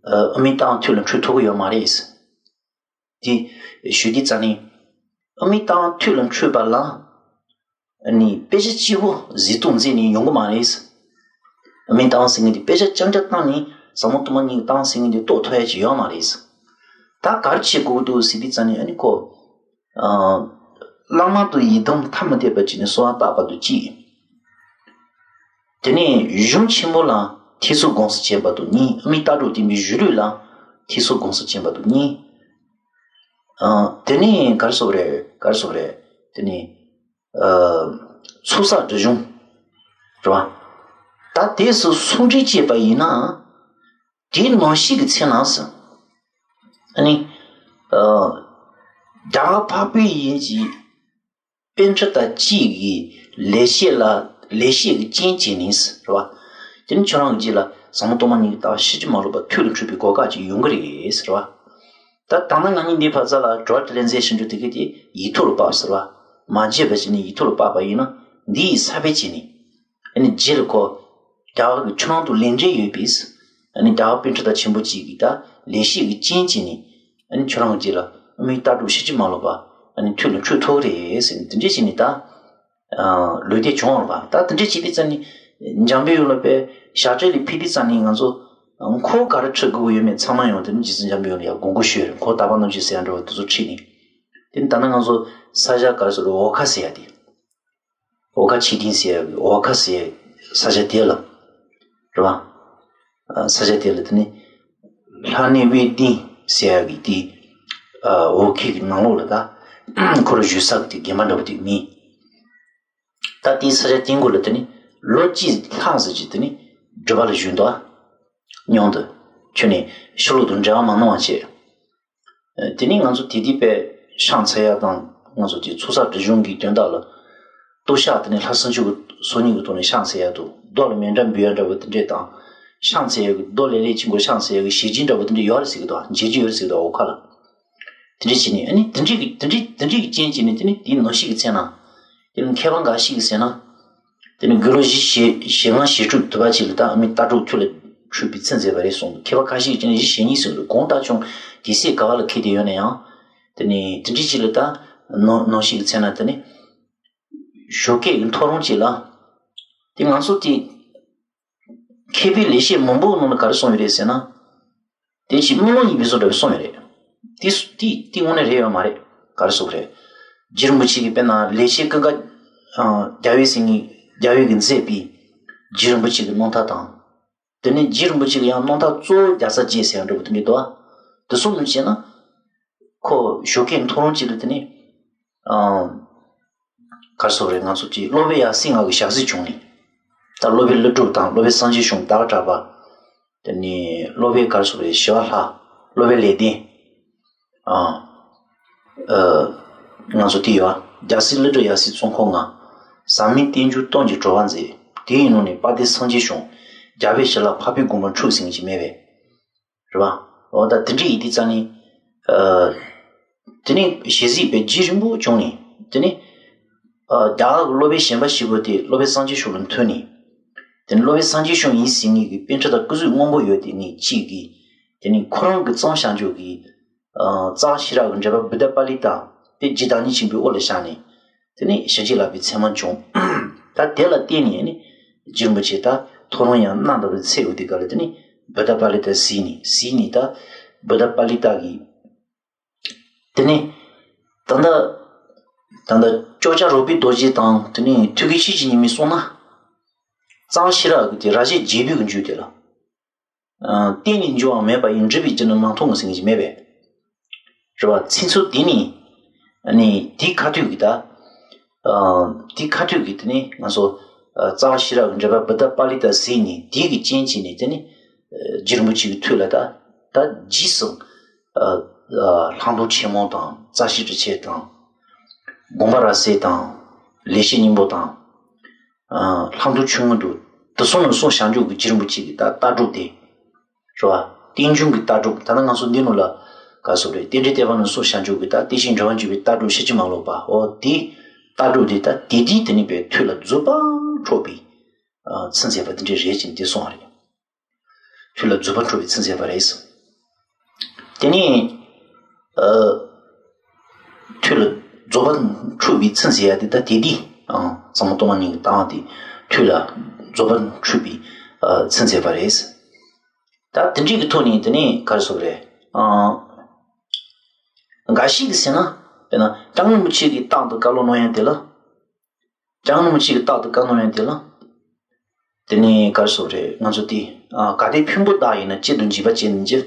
ཨ་མི་རྟག་དབང་ཐུགས་ལ་འཁྲུངས་ཐུབ་ཀྱི་ཡོད་མ་རེད། དེ་ཞུ་དུས་ཙ་ནས་ཨ་མི་རྟག་དབང་ཐུགས་ལ་འཁྲུངས་པ་ལ་ཨ་ནི་དཔེ་ཆ་གཅིག་པོ་གཟིགས་རྟོག་མཛད་ནས་ཡོང་གི་མ་རེད། ཨ་མི་རྟག་དབང་ཟེར་མཁན་དེ་དཔེ་ཆ་རྐྱང་རྐྱང་བཏང་ནས་ཟབ་མོ་སྟོང་པ་ཉིད་ཀྱི་རྟག་དབང་ཟེར་མཁན་དེ་རྟོགས་ཐུབ་ཡ་ཅིག་ཡོད་མ་རེད། ད་ག་རེ་བྱེད་དགོས་འདུག་ཟེར་དུས་ཙ་ནས་ཨ་ནི་ཁོ། ཨ། བླ་མ་དང་ཡི་དམ་ཐ་མི་དད་པ་བྱས་ནས་གསོལ་བ་བཏབ་པ་དང་གཅིག་དེ་ནས་གཞུང་ཆེན་པོ་ལ་ཐེ་ཚོམ་སྒོམ་གསུམ་བྱེད་པ་དང་གཉིས། ཨ་མི་རྟག་འགྲོ་བསྟན་པའི་གཞུང་ལུགས་ལ་ཐེ་ཚོམ་སྒོམ་གསུམ་བྱེད་པ་དང་གཉིས། ཨ། དེ་ནས་ག་རེ་ཟེར་དགོས་རེད། ག་རེ་ཟེར་དགོས་རེད། དེ་ནས་ཨ། ཚོགས་བསགས་སྒྲིབ་སྦྱོང་རེད་བ། ད་དེ་ཚོ་ཟུང་འབྲེལ་བྱས་པ་ཡིན་ན། དེའི་ནང་བཞིན་གྱི་ཚེ་ན་ཟེར། ཨ་ནི། ཨ། རྒྱ་གར་འཕགས་པའི་ཡུལ་གྱི་པཎྜི་ཏ་གཅིག་གི་ལེགས་བཤད་ལ་ལེགས་བཤད་ཀྱི་རྐྱེན་བྱས་ནས་ཟེར་བ། དེ་ནི་ཁྱོད་རང་གི་རྗེས་ལ་ཟབ་མོ་སྟོང་པ་ཉིད་ཀྱི་ལྟ་བ་ཕྱིན་ཅི་མ་ལོག་པ་ཐུགས་ལ་འཁྲུངས་པའི་གོ་སྐབས་ཅིག་ཡོང་གི་རེད་ཟེར་བ། ད་ད་ནངས་ང་གཉིས་འདིའི་བར་མཚམས་ལ་དྲི་བ་དྲིས་ལན་མཛད་བཞིན་འགྲོ་དེ་གི་དེ་ཡིག་ཐོག་ལ་དཔག་ཟེར་བ། མ་བརྗེད་པ་བྱས་ནས་ཡིག་ཐོག་ལ་དཔག་པ་ཡིན་ན་འདི་ཡི་ས་བོན་བྱས་ནས། ཨ་ནི་རྗེས་ལ་ཁོ། རྒྱ་གར་གྱི་ཆུ་ནང་དུ་ལས་འབྲེལ་ཡོད་པས། ཨ་ནི་རྒྱ་གར་པཎྜི་ཏ་ཆེན་པོ་གཅིག་གིས་ད་ལེགས་བཤད་ཀྱི་རྐྱེན་བྱས་ནས། ཨ་ནི་ཁྱོད་རང་གི་རྗེས་ལ་ཨ་མི་རྟག་འགྲོ་ཕྱིན་ཅི་མ་ལོག་པ། ཨ་ནི་ཐུགས་ལ་འཁྲུངས་ཐུབ་ཀྱི་རེད་ཟེར་ནས་དེ་འདྲས་བྱས་ནས་ད། ཨ། ལུང་བསྟན་བྱུང་བ་རེད་པ། ད་དེ་འདྲས་བྱས་དུས་ཙ་ནས། འཇམ་པའི་དབྱངས་ལ་དཔེ་ཞབས་གྲས་ལ་ཕེབས་དུས་ཙ་ནས་ང་ཚོ། འཁོར་ག་རེ་ཁྲིད་དགོས་ཀྱི་ཡོད་མེད་ཚང་མ་ཡང་དེ་ནི་རྗེ་བཙུན་འཇམ་པའི་དབྱངས་ལ་ཡང་དགོངས་སྐོར་ཞུས་རེད། འཁོར་དག་པ་རྣམ་བསྒྱིངས་ཟེར་ཡ་འདྲ་བོ་དེ་ཚོ་ཁྲིད་ནས། དེ་ནི་ད་ནི་ང་ཚོ་ས་ཆ་ག་རེ་ཟེར་རེད། འོལ་ཁ་ཟེར་ཡ་དེ། འོལ་ཁ་ཆོས་སྡིངས་ཟེར་ཡ་གི་འོལ་ཁ་ཟེར་ས་ཆ་དེ་ལ། རེད་པ། ཨ། ས་ཆ་དེ་ལ་དེ་ནི། ལྷ་གནས་དབེན་སྡིངས་ཟེར་ཡ་གི་དེ། ཨ། འོལ་ཁའི་གི་ནང་ལོགས་ལ་ད། ཁོ་རང་བཞུགས་ས་གི་དེ་དགོན་པ་འདྲ་བོ་དེ་མིན། ད་དེའི་ས་ཆ་དེའི་མགོ་ལ་དེ་ནི་ལོ་གཅིག་ལྷག་ཙམ་ཅིག་དེ་ནི་སྒྲུབ་པ་ལ་བཞུགས་འདུག་པ། སྙུང་དུ། ཁྱོད་ནི་ཕྱི་ལོགས་དང་འབྲེལ་བ་མ་གནང་བ་བྱས། དེ་ནས་ང་ཚོ་དེ་དུས་དཔེ་ཕྱག་འཚལ་ཡ་དང་ང་ཚོ་དེ་ཚོགས་བསགས་སྒྲིབ་སྦྱོང་གི་དོན་དག་ལ། ལྟོ་ཕྱག་དེ་ནས་ལྷ་སྲིན་ཆུ་གི་ཚོགས་གཉིས་ཀྱི་ཐོག་ནས་ཕྱག་འཚལ་ཡ་དང་། རྡོ་ལ་མཎྜལ་འབུལ་ཡ་འདྲ་བོ་དེ་འདྲས་དང་། ཕྱག་འཚལ་ཡ་གི་རྡོ་ལེབ་ལེབ་ཅིག་མགོ་ཕྱག་འཚལ་ཡ་གི་ཞལ་བཞེས་འདྲ་བོ་དེ་འདྲས་ཡོད་རེད་ཟེར་གི་འདུག་མཇལ་རྒྱུ་ཡོད་རེད་ཟེར་གི་འདུག་འོལ་ཁ་ལ། དེ་འདྲས་བྱས་ནས་ཨ་ནི་དེ་འདྲས་ཀྱི་དེ་འདྲས་དེ་འདྲས་ཀྱི་རྐྱེན་བྱས་ནས་དེ་ནི་དེའི་ནང་བཞིན་གྱི་ཚེ་ན། དེ་ནི་མཁས་པ་འགའ་ཞིག་གིས་ཟེར་ན། དེ་ནི་དགུང་ལོ་བཞི་ཞེ་བཞི་ལྔ་ཞེ་དྲུག་དུ་བ་ཅིག་ལ་ད་ཨ་མི་རྟག་འགྲོ་ཐུགས་ལ་འཁྲུངས་པའི་ཚེ་མཛད་པ་རེད་གསུངས་འདུག་མཁས་པ་ཁ་ཤས་ཀྱིས་ནི་བཞི་ཞེ་གཉིས་ཟེར་འདུག་གང་ལྟར་ཀྱང་དེ་ཚེ་ག་བ་ལ་འཁེལ་ཏེ་ཡོད་ན་ཡང་། དེ་ནི་དེ་འདྲའི་ཅིག་ལ་ད་ནང་ནང་བཞིན་གྱི་ཚེ་ན་དེ་ནི་ཞོགས་ཀས་ཀྱི་ཐོ་རངས་ཅིག་ལ། དེ་ང་ཚོ་དེ་མཁས་པའི་ལེགས་བཤད་མང་པོའི་ནང་ལ་ག་རེ་གསུངས་ཡོད་རེད་ཟེར་ན། དེ་ཅིག་རྨི་ལམ་ཡིན་པའི་བཟོ་འདྲ་བའི་གསུངས་ཡོད་རེད། དེ་དེ་དེ་དངོས་གནས་རེད་ཡོད་མ་རེད། ག་རེ་ཟེར་དགོས་རེད། རྗེ་རིན་པོ་ཆེ་གིས་དཔེར་ན་ལེགས་བཤད་ཀུན་དགའ། ཨ། རྒྱལ་བའི་སེང་གེ་རྒྱལ་བའི་གིས་མཛད་པའི་རྗེ་རིན་པོ་ཆེ་གི་རྣམ་ཐར་དང་། དེ་ནས་རྗེ་རིན་པོ་ཆེ་གི་ཡང་རྣམ་ཐར་གཙོ་བོ་རྒྱལ་ཚབ་རྗེ་ཟེར་ཡ་འདྲ་བོ་དེ་འདྲ་འདུག་པ། དེ་ཚོ་ནང་བྱས་ན། ཁོ་ཞོགས་ཀས་ཐོ་རངས་ཅིག་ལ་དེ་ནས། ཨ། ག་རེ་ཟེར་དགོས་རེད། ང་ཚོ་གཅིག་སློབ་དཔོན་ཡབ་སྲས་ལྔ་གི་ཞབས་གཟིགས་བྱུང་ནས། ད་སློབ་དཔོན་ཀླུ་སྒྲུབ་དང་སློབ་དཔོན་སངས་རྒྱས་ཞང་ཏཱ་ལ་གྲགས་པ། དེ་ནས་སློབ་དཔོན་ག་རེ་ཟེར་དགོས་རེད། ཞི་བ་ལྷ། སློབ་དཔོན་ལེགས་ལྡན། ཨ། ཨ། ང་ཚོ་དེ་ཡོད་ཨ། རྒྱལ་སྲས་ཀླུ་སྒྲུབ་ཡབ་སྲས་ཙོང་ཁ་ལྔ། ཟབ་མོའི་རྟེན་འབྱུང་སྟོབས་ཀྱིས་གྲོལ་བར་མཛད། དེ་ཡི་ནང་ནས་དཔལ་ལྡན་སངས་རྒྱས་ཞང་། རྒྱལ་པོའི་ཞལ་ལ་འཕགས་པའི་དགོངས་པ་འཁྲུངས་ཟེར་མཁན་ཅིག་མེད་པས། རེད་པ། འོ་ད་དེ་འདྲ་ཡིན་དུས་ཙང་ནི། ཨ། དེ་ནས་ཞལ་གཟིགས་པའི་རྗེ་རིན་པོ་བྱུང་ནས། དེ་ནས། ཨ། རྒྱ་གར་གྱི་སློབ་དཔོན་གཞན་པ་ཞིག་གིས་དེ་སློབ་དཔོན་སངས་རྒྱས་ཞང་ལ་མཐུད་ནས། དེ་ནས་སློབ་དཔོན་སངས་རྒྱས་ཞང་ཡིན་ཟེར་མཁན་གྱི་པཎྜི་ཏ་སྐུ་གཟུགས་སྔོན་པོ་ཡོད་དེ་ནས་གཅིག་གིས། དེ་ནས་ཁོ་རང་གིས་བརྩམས་བཞག་རྒྱུ་གི། ཨ། རྩ་བ་ཤེས་རབ་ཀྱི་འགྲེལ་པ་བུདྡྷ་པཱ་ལི་ཏ། དེ་རྗེ་བདག་ཉིད་ཆེན་པོའི་དབུ་ལ་བཞག་ནས། དེ་ནས་ཞལ་གྱིས་བརླབས་པའི་མཚན་མ་བྱུང་། ད་དེ་ལ་བརྟེན་ནས་ནི། རྗེ་རིན་པོ་ཆེ་ད་ཐོ་རངས་ཡང་གནངས་དང་པོའི་ཚེས་འོ་དེ་ག་ལ་དེ་ནས་བུདྡྷ་པཱ་ལི་ཏ་གཟིགས་ནས་གཟིགས་ནས་ད་བུདྡྷ་པཱ་ལི་ཏ་གིས། དེ་ནས་ད་ལྟ་ད་ལྟ་ལྕོགས་བྱང་རོལ་པའི་རྡོ་རྗེ་དང་དེ་ནས་ཐོད་རྒལ་ཆོས་ཀྱི་ཉི་མས་གསུངས་ན། རྩ་བ་ཤེས་རབ་ཀྱི་དེ་རབ་བྱེད་རྒྱས་པའི་གི་འཇུག་དེ་ལ། ཨ། གཏན་ནས་འགྱུར་བ་མེད་པ་ཡིས། འགྲུབ་པའི་རྒྱུ་ནི་མ་མཐོང་ངོ་ཟེར་མཁན་ཅིག་མེད་པས། རེད་པ། ཚིག་མཛོད་དེ་ནི། ཨ་ནི་དེའི་ཁ་ཐུག་གི་ད། ཨ། དེའི་ཁ་ཐུག་གི་དེ་ནི་ང་ཚོ། ཨ། རྩ་བ་ཤེས་རབ་ཀྱི་འགྲེལ་པ་བུདྡྷ་པཱ་ལི་ཏ་གཟིགས་ནས་དེ་གི་རྐྱེན་བྱས་ནས་དེ་ནི། ཨ། རྗེ་རིན་པོ་ཆེ་གི་ཐུགས་ལ་ད། ད་རྗེས་སུ། ཨ། ཨ། ལྷག་མཐོང་ཆེན་མོ་དང་རྩ་ཤེ་དྲི་མཆེད་དང་། དགོངས་པ་རབ་གསལ་དང་། ལེགས་བཤད་སྙིང་པོ་དང་། ཨ། ལྷག་མཐོང་ཆུང་ངུ་འདུག་དེ་ཚོ་ནང་གསུངས་བཞག་རྒྱུ་གི་རྗེ་རིན་པོ་ཆེ་གི་ད་ལྟ་གྲུབ་དེ། རེད་པ། རྟེན་འབྱུང་གི་ལྟ་གྲུབ། ད་ནི་ང་ཚོ་འདི་ནང་ལ་ག་རེ་ཟེར་དགོས་རེད། རྟེན་འབྲེལ་བསྟོད་པ་ནང་གསུངས་བཞག་རྒྱུ་གི་ད་བསྟན་བཤིག་འགྲོ་བ་འཇུག་པའི་ལྟ་གྲུབ་ཕྱིན་ཅི་མ་ལོག་པ། འོ་དེ་ལྟ་གྲུབ་དེ་ད་དེ་དུས་དེ་ནས་པའི་ཐུགས་ལ་རྫོགས་པ་འཕྲོད་པའི། ཚུལ་མཛད་པ་དེ་འདྲ་རེད་ཅེས་དེ་གསུངས་པ་རེད། ཐུགས་ལ་རྫོགས་པ་འཁྲུལ་བའི་ཚུལ་མཛད་པ་རེད། དེ་ནས་ཨ། ཐུགས་ལ་རྫོགས་པ་འཁྲུལ་བའི་ཚུལ་མཛད་ཡ་དེ་ད་དེ་དེ་ཨ། ཟབ་མོ་སྟོང་པ་ཉིད་ཀྱི་ལྟ་བ་དེ་ཐུགས་ལ་རྫོགས་པ་འཁྲུལ་བའི་ཨ། ཚུལ་མཛད་པ་རེད། ད་དེ་འདྲའི་གི་ཐོག་ནས་དེ་ནས་ག་རེ་ཟེར་དགོས་རེད། ཨ། འགའ་ཞིག་གིས་ཟེར་ན། དཔེར་ན་སྐྱབས་མགོན་རིན་པོ་ཆེ་གིས་རྟག་ཏུ་བཀའ་སློབ་གནང་ཡ་དེ་ལ། སྐྱབས་མགོན་རིན་པོ་ཆེ་གིས་རྟག་ཏུ་བཀའ་གནང་ཡ་དེ་ལ། དེ་ནས་ག་རེ་ཟེར་དགོས་རེད། ང་ཚོ་དེ། ཨ། གལ་ཏེ་ཕུང་པོ་བདག་ཡིན་ན། གཅེར་དུ་འཇིགས་པ་ཅི་ཡིན་གྱི།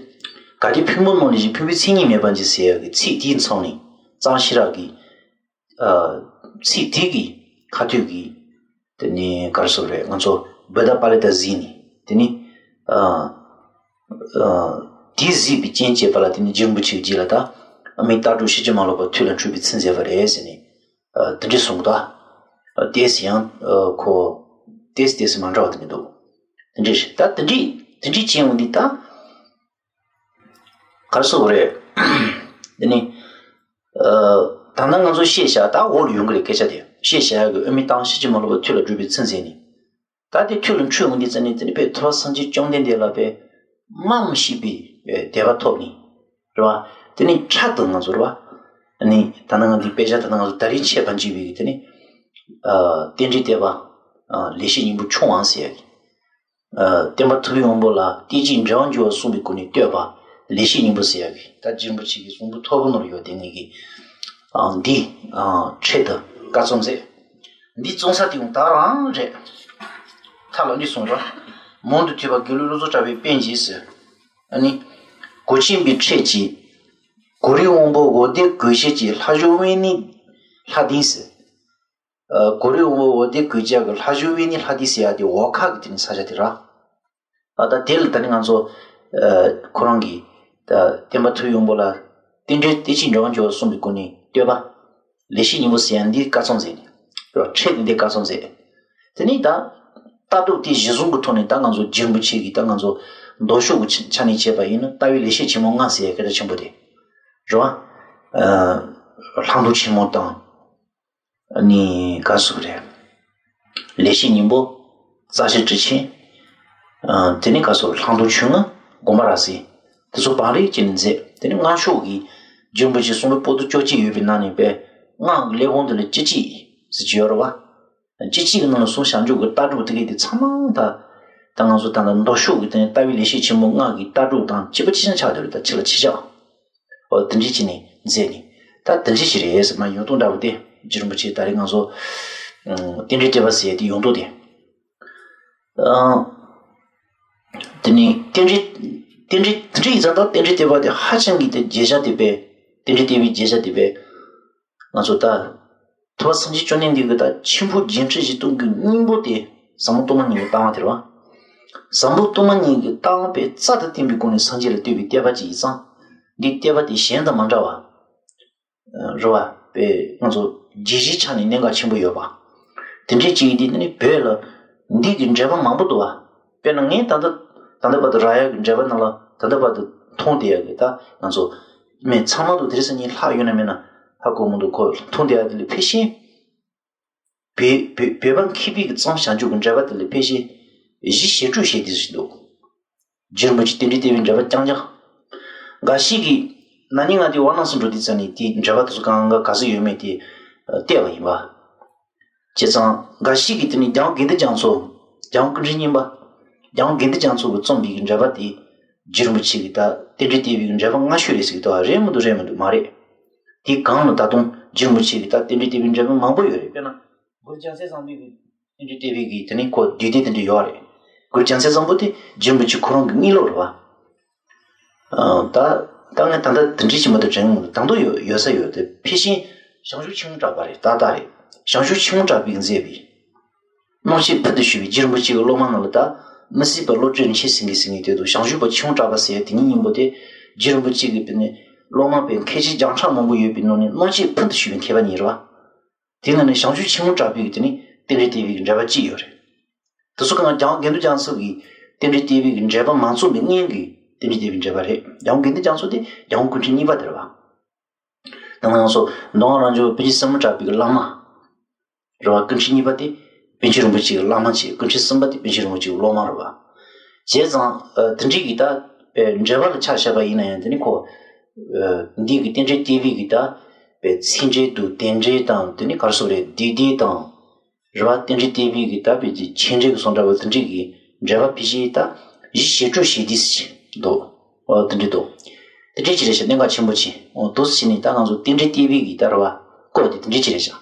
གལ་ཏེ་ཕུང་པོ་རྣམས་ལས་གཞན། ཕུང་པོའི་མཚན་ཉིད་མེད་པ་ཉིད་ཟེར་ཡ་གི་ཚིག་དེའི་མཚམས་ནས་གཙང་ཞིང་རབ་ཀྱི། ཨ། ཚིག་དེ་གི་ཁ་ཐུག་གི། དེ་ནས་ག་རེ་ཟེར་དགོས་རེད། ང་ཚོ་བུདྡྷ་པཱ་ལི་ཏ་གཟིགས་ནས། དེ་ནས་ཨ། ཨ། དེ་གཟིགས་པའི་རྐྱེན་བྱས་པ་ལ། དེ་ནས་རྗེ་རིན་པོ་ཆེའི་རྗེས་ལ་ད། དམིགས་རྟགས་དྲུག་ཕྱིན་ཅི་མ་ལོག་པར་ཐུགས་ལ་འཁྲུལ་པའི་ཚུལ་མཛད་པ་རེད་ཟེར་ནས། ཨ། དེ་འདྲ་གསུངས་འདུག་ཨ། ཏོག་ཙམ་ཡང་། ཨ། ཁོ་ཏོག་ཙམ་ཏོག་ཙམ་མ་འདྲ་བ་དེ་འདྲ་འདུག་དེ་འདྲ་རེད། ད་དེ་འདྲ་དེ་འདྲ་བྱས་འོང་དུས་ད། ག་རེ་ཟེར་དགོས་རེད། དེ་ནི། ཨ། ད་ལྟ་ང་ཚོ་བཤད་བཞག་ད་འོག་ལ་ཡོང་གི་རེད། སྐད་ཆ་དེ་བཤད་བཞག་ཡག་གི་དམིགས་རྟགས་ཕྱིན་ཅི་མ་ལོག་པར་ཐུགས་ལ་འཁྲུལ་པའི་ཚུལ་མཛད་ནས། ད་དེ་ཐུགས་ལ་འཁྲུལ་འོང་དུས་ཙམ་ནས་དེ་ནི་དཔེ་ཐུབ་པ་སངས་རྒྱས་བཅོམ་ལྡན་འདས་ལ་དཔེ་སྨྲ་མི་ཤེས་པའི་དཔེ་དད་པ་ཐོབ་ནས། རེད་བ། དེ་ནི་ཕྲག་ཏུ་ང་ཚོ་རེད་བ། ཨ་ནི་ད་ནང་འདི་དཔེ་ཆ་ད་ནང་ང་ཚོ་ད་རིང་འཆད་པར་བགྱིས་པའི་གི་དེ་ནི། ཨ། རྟེན་འབྲེལ་བསྟོད་པ། ཨ། ལེགས་བཤད་སྙིང་པོ་ཆུང་བ་ཟེར་ཡ་གི། ཨ། བསྟན་པ་ཐུབ་པའི་དབང་པོ་ལ། བསྟན་བཅོས་འབྲེལ་བར་འགྱུར་བ་གསུངས་པའི་སྒོ་ནས་བསྟོད་པ་ལེགས་བཤད་སྙིང་པོ་ཟེར་ཡ་གི། ད་རྗེ་རིན་པོ་ཆེ་གི་གསུང་འབུམ་ཐོར་བུ་ནོར་ཡོད་དེ་ནི་གི། ཨ། འདི། ཨ། འཕྲལ་དུ་བཀའ་རྩོམ་མཛད། འདི་རྩོམ་ས་དེ་ཡང་ད་རང་རེད། ཐ་ལ་འདི་གསུངས་ར། མང་དུ་ཐོས་པ་དགེ་ལུགས་སློབ་གཙོ་གྲགས་པའི་པཎ་གྱིས་ཟེར། ཨ་ནི། གོ་ཆེན་པོའི་ཕྲད་ཀྱི། གོ་རིམ་དབང་པོ་འོད་ལྡན་གོས་ཅན་གྱི། ལྷ་བཞུགས་དབེན་གནས་ལྷ་ལྡན་ཟེར། ཨ། གོ་རིམ་དབང་པོ་འོད་ལྡན་གོས་ཅན་གྱི། ལྷ་བཞུགས་དབེན་གནས་ལྷ་ལྡན་ཟེར་ཡ་དེ་འོག་ཁ་གི་དེ་ནི་ས་ཆ་དེ་ར། ཨ། ད་དེ་ལ་ད་ནི་ང་ཚོ། ཨ། ཁོ་རང་གིས་ད་བསྟན་པ་ཐུབ་པའི་དབང་པོ་ལ། རྟེན་འབྲེལ་བསྟན་བཅོས་འབྲེལ་བར་འགྱུར་བ་གསུངས་པའི་སྒོ་ནས་བསྟོད་པ་ལེགས་བཤད་སྙིང་པོ་ཟེར་ཡ་འདི་བཀའ་རྩོམ་མཛད་ནས། འཕྲལ་དུ་འདི་བཀའ་རྩོམ་མཛད། དེ་ནས་ད་ལྟ་གྲུབ་དེ་གཞི་བཟུང་གི་ཐོག་ནས་ད་ང་ཚོ་རྗེ་རིན་པོ་ཆེ་གིས་ད་ང་ཚོ་མདོ་ཕྱོགས་ཀྱི་ཆ་ནས་བྱས་པ་ཡིན་ན། ལྟ་བའི་ལེགས་བཤད་ཆེན་མོ་ལྔ་ཟེར་ཡ་སྐད་གྲགས་ཆེན་པོ་དེ་རེད་བ། ཨ། ལྷག་མཐོང་ཆེན་མོ་དང་། ནི་ག་ཟེར་རེད། ལེགས་བཤད་སྙིང་པོ། རྩ་ཤེ་ཊཱིཀ་ཆེན། ཨ། དེ་ནས་ག་ཟེར། ལྷག་མཐོང་ཆོས་ལྔ། དགོངས་པ་རབ་གསལ། དེ་ཚོ་བང་རིམ་བྱས་ནས་མཛད། དེ་ནས་སྔགས་ཕྱོགས་ཀྱི་རྗེ་རིན་པོ་ཆེའི་གསུང་འབུམ་པོ་ཏི་བཅོ་གཅིག་ཡོད་པའི་ནང་ནས་པས་སྔགས་ཀྱི་གླེགས་བམ་དེ་ལ་སྤྱི་གཅིག་ཟེར་གྱི་ཡོད་རེད་བ། སྤྱི་གཅིག་གི་ནང་ལ་གསུངས་བཞག་འཇུག་གི་ལྟ་གྲུབ་དེ་གའི་དེ་ཚང་མ་ད། ད་ང་ཚོ་ད་ལྟ་མདོ་ཕྱོགས་ཀྱི་དེ་ནས་ལྟ་བའི་ལེགས་བཤད་ཆེན་མོ་ལྔ་གི་ལྟ་གྲུབ་དང་གཅིག་པ་གཅིག་རྐྱང་ཆགས་བསྡད་རེད། ད་ཕྱི་ལ་ཕྱི་བཞག་འོ། དེ་འདྲ་བྱས་ནས་མཛད་ནས། ད་དེ་འདྲ་ཞིག་རེད་ཟེར་མ། ཡོང་དོན་འདྲ་པོ་དེ་རྗེ་རིན་པོ་ཆེ་ད་རེས་ང་ཚོ་རྟེན་འབྲེལ་བསྟོད་པ་ཟེར་ཡ་དེ་ཡོང་དོན་དེ། ཨ། དེ་ནས་རྟེན་འབྲེལ། རྟེན་འབྲེལ་དེ་འདྲ་ཡིན་ཙང་ད་རྟེན་འབྲེལ་བསྟོད་པ་དེ་ཧ་ཅང་གི་དེ་རྒྱས་བྱ་དེ་པས། རྟེན་འབྲེལ་བསྟོད་པའི་རྒྱས་བྱ་དེ་པས། ང་ཚོ་ད་ཐུབ་པ་སངས་རྒྱས་བཅོམ་ལྡན་འདས་ཀྱི་ད་ཆེན་པོ་བརྒྱད་ཁྲི་བཞི་སྟོང་གི་སྙིང་པོ་དེ་ཟབ་མོ་སྟོང་པ་ཉིད་ཀྱི་ལྟ་བ་དེ་རེད་བ། ཟབ་མོ་སྟོང་པ་ཉིད་ཀྱི་ལྟ་བ་པས་རྩལ་དུ་བསྟན་པའི་སྒོ་ནས་སངས་རྒྱས་ལ་བསྟོད་པའི་བསྟོད་པ་ཅིག་ཡིན་ཙང་། འདིའི་བསྟོད་པ་དེ་གཞན་དང་མ་འདྲ་བ། རེད་བ། པས་ང་ཚོ་རྒྱས་གཞིའི་ཆ་ནས་གནད་འགག་ཆེན་པོ་ཡོད་པ། དེ་འདྲའི་ཅིག་ཡིན་དུས་ནི་བོད་ལ་འདི་གི་འགྲེལ་པ་མང་པོ་འདུག་བ། དཔེར་ན་ངས་ད་ལྟ་ད་ལྟ་བར་དུ་རག་ཡག་གི་འགྲེལ་པ་ནང་ལ་ད་ལྟ་བར་དུ་མཐོང་བསྡད་ཡག་གི། ད་ང་ཚོ་མི་ཚང་མ་དུ་དེ་རིང་སང་ཉིན་ལྷག་ཡོད་ན་མེད་ན་ཧ་གོ་མི་འདུག་ཁོ་མཐོང་བསྡད་ཡག་དེ་ལས་ཕལ་ཆེར། བོད་བོད་བོད་པ་མཁས་པའི་གི་རྩོམ་བྱང་ཆུབ་ཀྱི་འགྲེལ་པ་དེ་ལས་ཕལ་ཆེར་བཞི་ཞེ་དྲུག་ཞེ་དེ་ཞིག་འདུག་རྗེ་རིན་པོ་ཆེ་རྟེན་འབྲེལ་བསྟོད་པའི་འགྲེལ་པ་རྐྱང་རྐྱང་། འགའ་ཞིག་གིས་ན་ནིང་ང་དེ་ཝ་ནང་སུ་འགྲོ་དུས་ཙམ་ནས་དེའི་འགྲེལ་པ་དེ་ཚོ་གང་ག་ག་ཚོད་ཡོད་མེད་དེ་བལྟས་པ་ཡིན་པ། བྱས་ཙང་འགའ་ཞིག་གིས་དེ་ནི་རྒྱལ་དབང་དགེ་འདུན་རྒྱ་མཚོ། རྒྱལ་དབང་སྐུ་ཕྲེང་གཉིས་པ། རྒྱལ་དབང་དགེ་འདུན་རྒྱ་མཚོ་གིས་རྩོམ་པའི་གི་འགྲེལ་པ་དེ། རྗེ་རིན་པོ་ཆེ་གིས་ད་རྟེན་འབྲེལ་བསྟོད་པའི་གི་འགྲེལ་པ་སྔ་ཤོས་རེད་ཟེར་གི་འདུག་རེད་མི་འདུག་རེད་མི་འདུག་མ་རེད། དེའི་སྒང་ལ་ད་དུང་རྗེ་རིན་པོ་ཆེ་གིས་ད་རྟེན་འབྲེལ་བསྟོད་པའི་འགྲེལ་པ་མང་པོ་ཡོད་རེད། དཔེར་ན། གུ་རུ་རྒྱལ་མཚན་བཟང་པོའི་གི་རྟེན་འབྲེལ་བསྟོད་པའི་གི་དེ་ནི་ཁོ་བསྡུས་དེབ་དེ་འདྲ་ཡོད་རེད། གུ་རུ་རྒྱལ་མཚན་བཟང་པོ་དེ་རྗེ་རིན་པོ་ཆེ་ཁོ་རང་གི་དངོས་སློབ་རེད་བ། ཨ། ད་ད་ངས་ད་ལྟ་དེ་འདྲ་ཞིག་མ་གཏོགས་དྲན་གི་མི་འདུག་དང་ཐོག་ཡོད་ཡོད་ས་ཡོད་དེ། ཕལ་ཆེར་ཞང་ཞུང་ཆོས་འཕགས་གྲགས་པ་རེད། ཏག་ཏག་རེད། ཞང་ཞུང་ཆོས་འཕགས་གྲགས་པས་མཛད་པའི། རྣམ་བཤད་ཕུལ་དུ་ཞུ་བའི་རྗེ་རིན་པོ་ཆེ་གི་སློབ་མ་ནང་ལ་ད་མི་སྲིད་པ་བློ་གྲོས་རིན་ཆེན་ཟེར་མཁན་ཟེར་མཁན་དེ་འདུག་ཞང་ཞུང་པ་ཆོས་འཕགས་གྲགས་པ་ཟེར་ཡ་དེ་ཉིད་སྙིང་པོ་དེ། རྗེ་རིན་པོ་ཆེ་གི་དེ་ནི་སློབ་མ་པའི་མཁས་བྱེད་བརྒྱ་ཕྲག་མང་པོ་ཡོད་པའི་ནང་ནས་རྣམ་བཤད་ཕུལ་དུ་ཞུ་བའི་མཁས་པ་ཉིད་རེད་བ། དེ་ནང་ནས་ཞང་ཞུང་ཆོས་འཕགས་གྲགས་པའི་གི་དེ་ནི་རྟེན་འབྲེལ་བསྟོད་པའི་གི་འགྲེལ་པ་གཅིག་ཡོད་རེད། དེ་ཚོ་གང་རྒྱལ་དགེ་འདུན་རྒྱ་མཚོ་གིས་རྟེན་འབྲེལ་བསྟོད་པའི་གི་འགྲེལ་པ་མ་རྩོམ་པའི་སྔོན་གྱི་རྟེན་འབྲེལ་བསྟོད་པའི་འགྲེལ་པ་རེད། རྒྱལ་དགེ་འདུན་རྒྱ་མཚོ་དེ་རྒྱལ་དབང་སྐུ་ཕྲེང་གཉིས་པ་དེ་རེད་བ། ད་ང་ཚོ་མདོ་སྔགས་རང་བྱུང་པཎ་ཆེན་སྲིང་མོ་གྲགས་པའི་གི་བླ་མ། རེད་བ། སྐུ་ཕྲེང་གཉིས་པ་དེ་ པཎ་ཆེན་རིན་པོ་ཆེའི་བླ་མ་བྱས། སྐུ་ཕྲེང་གསུམ་པ་དེ་པཎ་ཆེན་རིན་པོ་ཆེའི་སློབ་མ་རེད་པ། བྱས་ཙང་དེ་འདྲའི་གི་ད་འགྲེལ་པ་ལ་ཆ་བཞག་པ་ཡིན་ན་ཡང་། དེ་ནི་ཁོ་འདི་གི་རྟེན་འབྲེལ་བསྟོད་པའི་གི་ད་པའི་ཚིག་འགྲེལ་དང་དོན་འགྲེལ་དང་། དེ་ནི་ག་རེ་ཟེར་དགོས་རེད། བསྡུས་འགྲེལ་དང་། རེད་པ། རྟེན་འབྲེལ་བསྟོད་པའི་གི་ད་པའི་ཆེད་འགྲེལ་གི་གསུང་འདྲ་པོ་དེ་འདྲའི་གི་འགྲེལ་པ་ཕལ་ཆེར་ད་གཞི་བྱས་སྤྲོས་བྱས་ཏེ་འདུག་འོ་དེ་འདྲ་འདུག་དེ་འདྲའི་ཅིག་རེད་ཤག་གནད་འགག་ཆེན་པོ་ཅིག་འོ་འདུག་སེ་བྱས་ནས་ད་ང་ཚོ་རྟེན་འབྲེལ་བསྟོད་པའི་གི་ད་རེད་པ། སྐོར་དེ་དེ་འདྲའི་ཅིག་རེད་ཤག་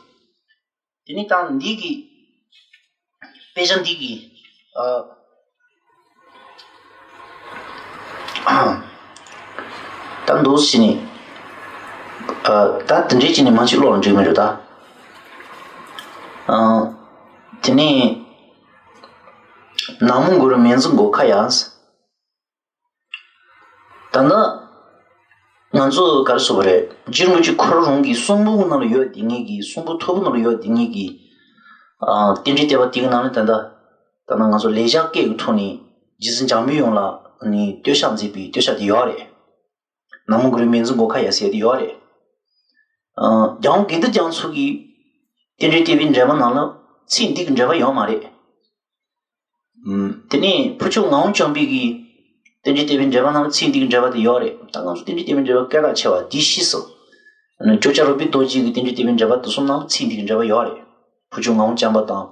དེ་ནས་ད་འདི་གི་དཔེ་ཆ་འདི་གི་ཨ་ད་འདུག་སེ་བྱས་ནས་ཨ་ད་དེ་འདྲའི་བྱས་ནས་མང་ཆེ་ཀློག་ལ་འགྲིག་མི་འདུག་ད་ཨ་དེ་ནས་ན་མོ་གུ་རུ་མཉྫུ་གྷོ་ཥ་ཡ། ད་ནི་ང་ཚོ་ག་རེ་ཟེར་དགོས་རེད། རྗེ་རིན་པོ་ཆེ་ཁོ་རང་གི་གསུང་འབུམ་ནང་ལ་ཡོད་བསྡད་མཁན་གྱི། གསུང་འབུམ་མཐོ་པོ་ནང་ལ་ཡོད་བསྡད་མཁན་གྱི་ཨ་རྟེན་འབྲེལ་བསྟོད་པ་དེ་གི་ནང་ལ་ད་ལྟ་ད་ནི་ང་ཚོ་ལེགས་སྦྱར་སྐད་ཀྱི་ཐོག་ནས་རྗེ་བཙུན་འཇམ་དཔལ་དབྱངས་ལ་ནི་བསྟོད་ཕྱག་མཛད་པའི་བསྟོད་ཕྱག་དེ་ཡོད་རེད། ན་མོ་གུ་རུ་མཉྫུ་གྷོ་ཥ་ཡ་ཟེར་དེ་ཡོད་རེད། ཨ་རྒྱལ་དབང་དགེ་འདུན་རྒྱ་མཚོ་གི་རྟེན་འབྲེལ་བསྟོད་པའི་འགྲེལ་པ་ནང་ལ་ཚིག་འདི་གི་འགྲེལ་པ་ཡོད་མ་རེད། ཨམ། དེ་ནས་ཕུར་ལྕོག་ངག་དབང་བྱམས་པའི་གི་རྟེན་འབྲེལ་བསྟོད་པའི་འགྲེལ་པ་ནང་ལ་ཚིག་འདི་གི་འགྲེལ་པ་དེ་ཡོད་རེད། ད་ང་ཚོ་རྟེན་འབྲེལ་བསྟོད་པའི་འགྲེལ་པ་སྐད་གྲགས་ཆེ་བ་འདི་ཤེས་སོང་། ཨ་ནི་ཅོག་ཆ་རོ་པའི་རྡོ་རྗེ་གི་རྟེན་འབྲེལ་བསྟོད་པའི་འགྲེལ་པ་དེ་གསུམ་ནང་ལ་ཚིག་འདི་གི་འགྲེལ་པ་ཡོད་རེད། ཕུར་ལྕོག་ངག་དབང་བྱམས་པ་དང་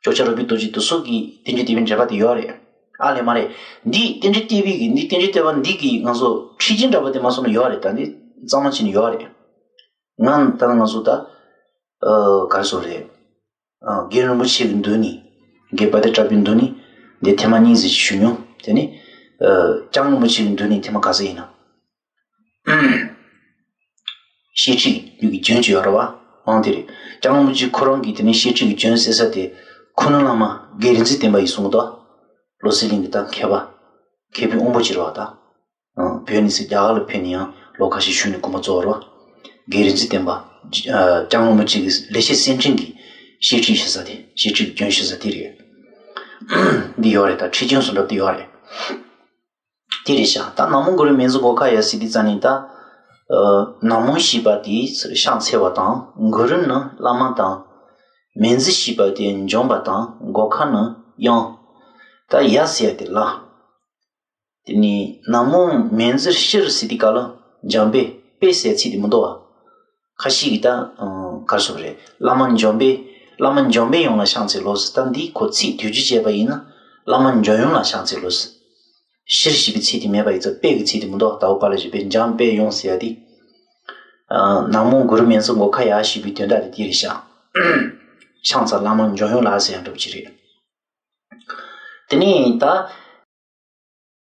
ཅོག་ཆ་རོ་པའི་རྡོ་རྗེ་དེ་ཚོ་གི་རྟེན་འབྲེལ་བསྟོད་པའི་འགྲེལ་པ་དེ་ཡོད་རེད། ཨ་ལས་མ་རེད། འདི་རྟེན་འབྲེལ་བསྟོད་པའི་གི་འདི་རྟེན་འབྲེལ་བསྟོད་པ་འདི་གི་ང་ཚོ་ཁྲིད་ཆེན་འདྲ་པོ་དེ་མ་སོང་ན་ཡོད་རེད། ད་འདི་གཙང་མ་བྱས་ནས་ཡོད་རེད། ང་ད་ང་ཚོ་ད་ཨ་ག་རེ་ཟེར་དགོས་རེད། ཨ་རྒན་རིན་པོ་ཆེ་གི་མདུན་ནས། རྒན་པ་ཏི་ཀྲ་པའི་མདུན་ནས་འདི་ཐེངས་མ་གཉིས་ཙམ་ཞུ་མྱོང་། དེ་ནས་ཨ་ལྕམ་རིན་པོ་ཆེ་གི་མདུན་ནས་ཐེངས་མ་ག་ཚོད་ཡིན་ན། བཤད་ཁྲིད་ཀྱི་རྒྱུན་ཅིག་ཡོད་རེད་པ། ཨང་དེ་རེད། ལྕམ་རིན་པོ་ཆེ་ཁོ་རང་གིས་དེ་ནས་བཤད་ཁྲིད་ཀྱི་རྒྱུན་ཟེར་ས་དེ་ཁུ་ནུ་བླ་མ་རྒན་རིག་འཛིན་བསྟན་པ་ཡིན་གསུང་གི་འདུག་བློ་གསལ་གླིང་གི་ད་མཁས་པ། མཁས་པའི་དབང་པོ་ཅིག་རེད་པ་ད། ཨང་བོད་ནས་ཚུར་རྒྱ་གར་ལ་ཕེབས་ནས་ཡང་ལོ་ཁ་ཤས་བཞུགས་ནས་དགོངས་པ་རྫོགས་པ་རེད་པ། རྒན་རིག་འཛིན་བསྟན་པ། ཨ་ལྕམ་རིན་པོ་ཆེ་གི་ལེགས་བཤད་སེམས་འཕྲིན་གྱི་བཤད་ཁྲིད་བྱེད་ས་དེ། བཤད་ཁྲིད་ཀྱི་རྒྱུན་བཤད་ས་དེ་རེད། འདི་ཡོད་རེད། ད་ཁྲིད་རྒྱུན་གསུང་འདྲ་པོ་དེ་ཡོད་རེད། དེ་རེད་ཤག་ད་ན་མོ་གུ་རུ་མཉྫུ་གྷོ་ཥ་ཡ་ཟེར་དུས་ཙ་ནས་ད། ཨ་ན་མོ་ཞེས་པ་དེ་ཕྱག་འཚལ་བ་དང་། གུ་རུ་ནི་བླ་མ་དང་། མཉྫུ་ཞེས་པ་དེ་འཇོམས་པ་དང་། གྷོ་ཥ་ནི་དབྱངས། ད་ཡ་ཟེར་ཡ་དེ་ལ། དེ་ནས་ན་མོ་མཉྫུ་ཤྲཱི་ཟེར་དུས་སྐབས་ལ་འཇམ་དཔལ་དཔལ་ཟེར་ཚིག་དེ་མི་འདུག་པ། ཁ་ཤས་ཀྱིས་ད་ཨ་ག་རེ་ཟེར་དགོས་རེད། བླ་མ་འཇམ་དཔལ། བླ་མ་འཇམ་དཔལ་དབྱངས་ལ་ཕྱག་འཚལ་ལོ་ཟེར། ད་འདི་ཁོ་ཚིག་དོན་སྒྱུར་བྱས་པ་ཡིན་ན། བླ་མ་འཇམ་དབྱངས་ལ་ཕྱག་འཚལ་ལོ་ཟེར། ཤྲཱི་ཞེས་པའི་ཚིག་དེ་མེད་པ་ཡིན་ཙང་དཔལ་གྱི་ཚིག་དེ་མི་འདུག་པ། ད་འོ་པ་ལ་བཞག་པའི་འཇམ་དཔལ་དབྱངས་ཟེར་ཡ་དེ། ཨ་ན་མོ་གུ་རུ་མཉྫུ་གྷོ་ཥ་ཡ་ཞེས་པའི་དོན་དག་དེ་དེ་རེད་ཤག་ཕྱག་འཚལ་བླ་མ་འཇམ་དབྱངས་ལ་ཟེར་ཡ་འདྲ་པོ་ཅིག་རེད། དེ་ནས་ད།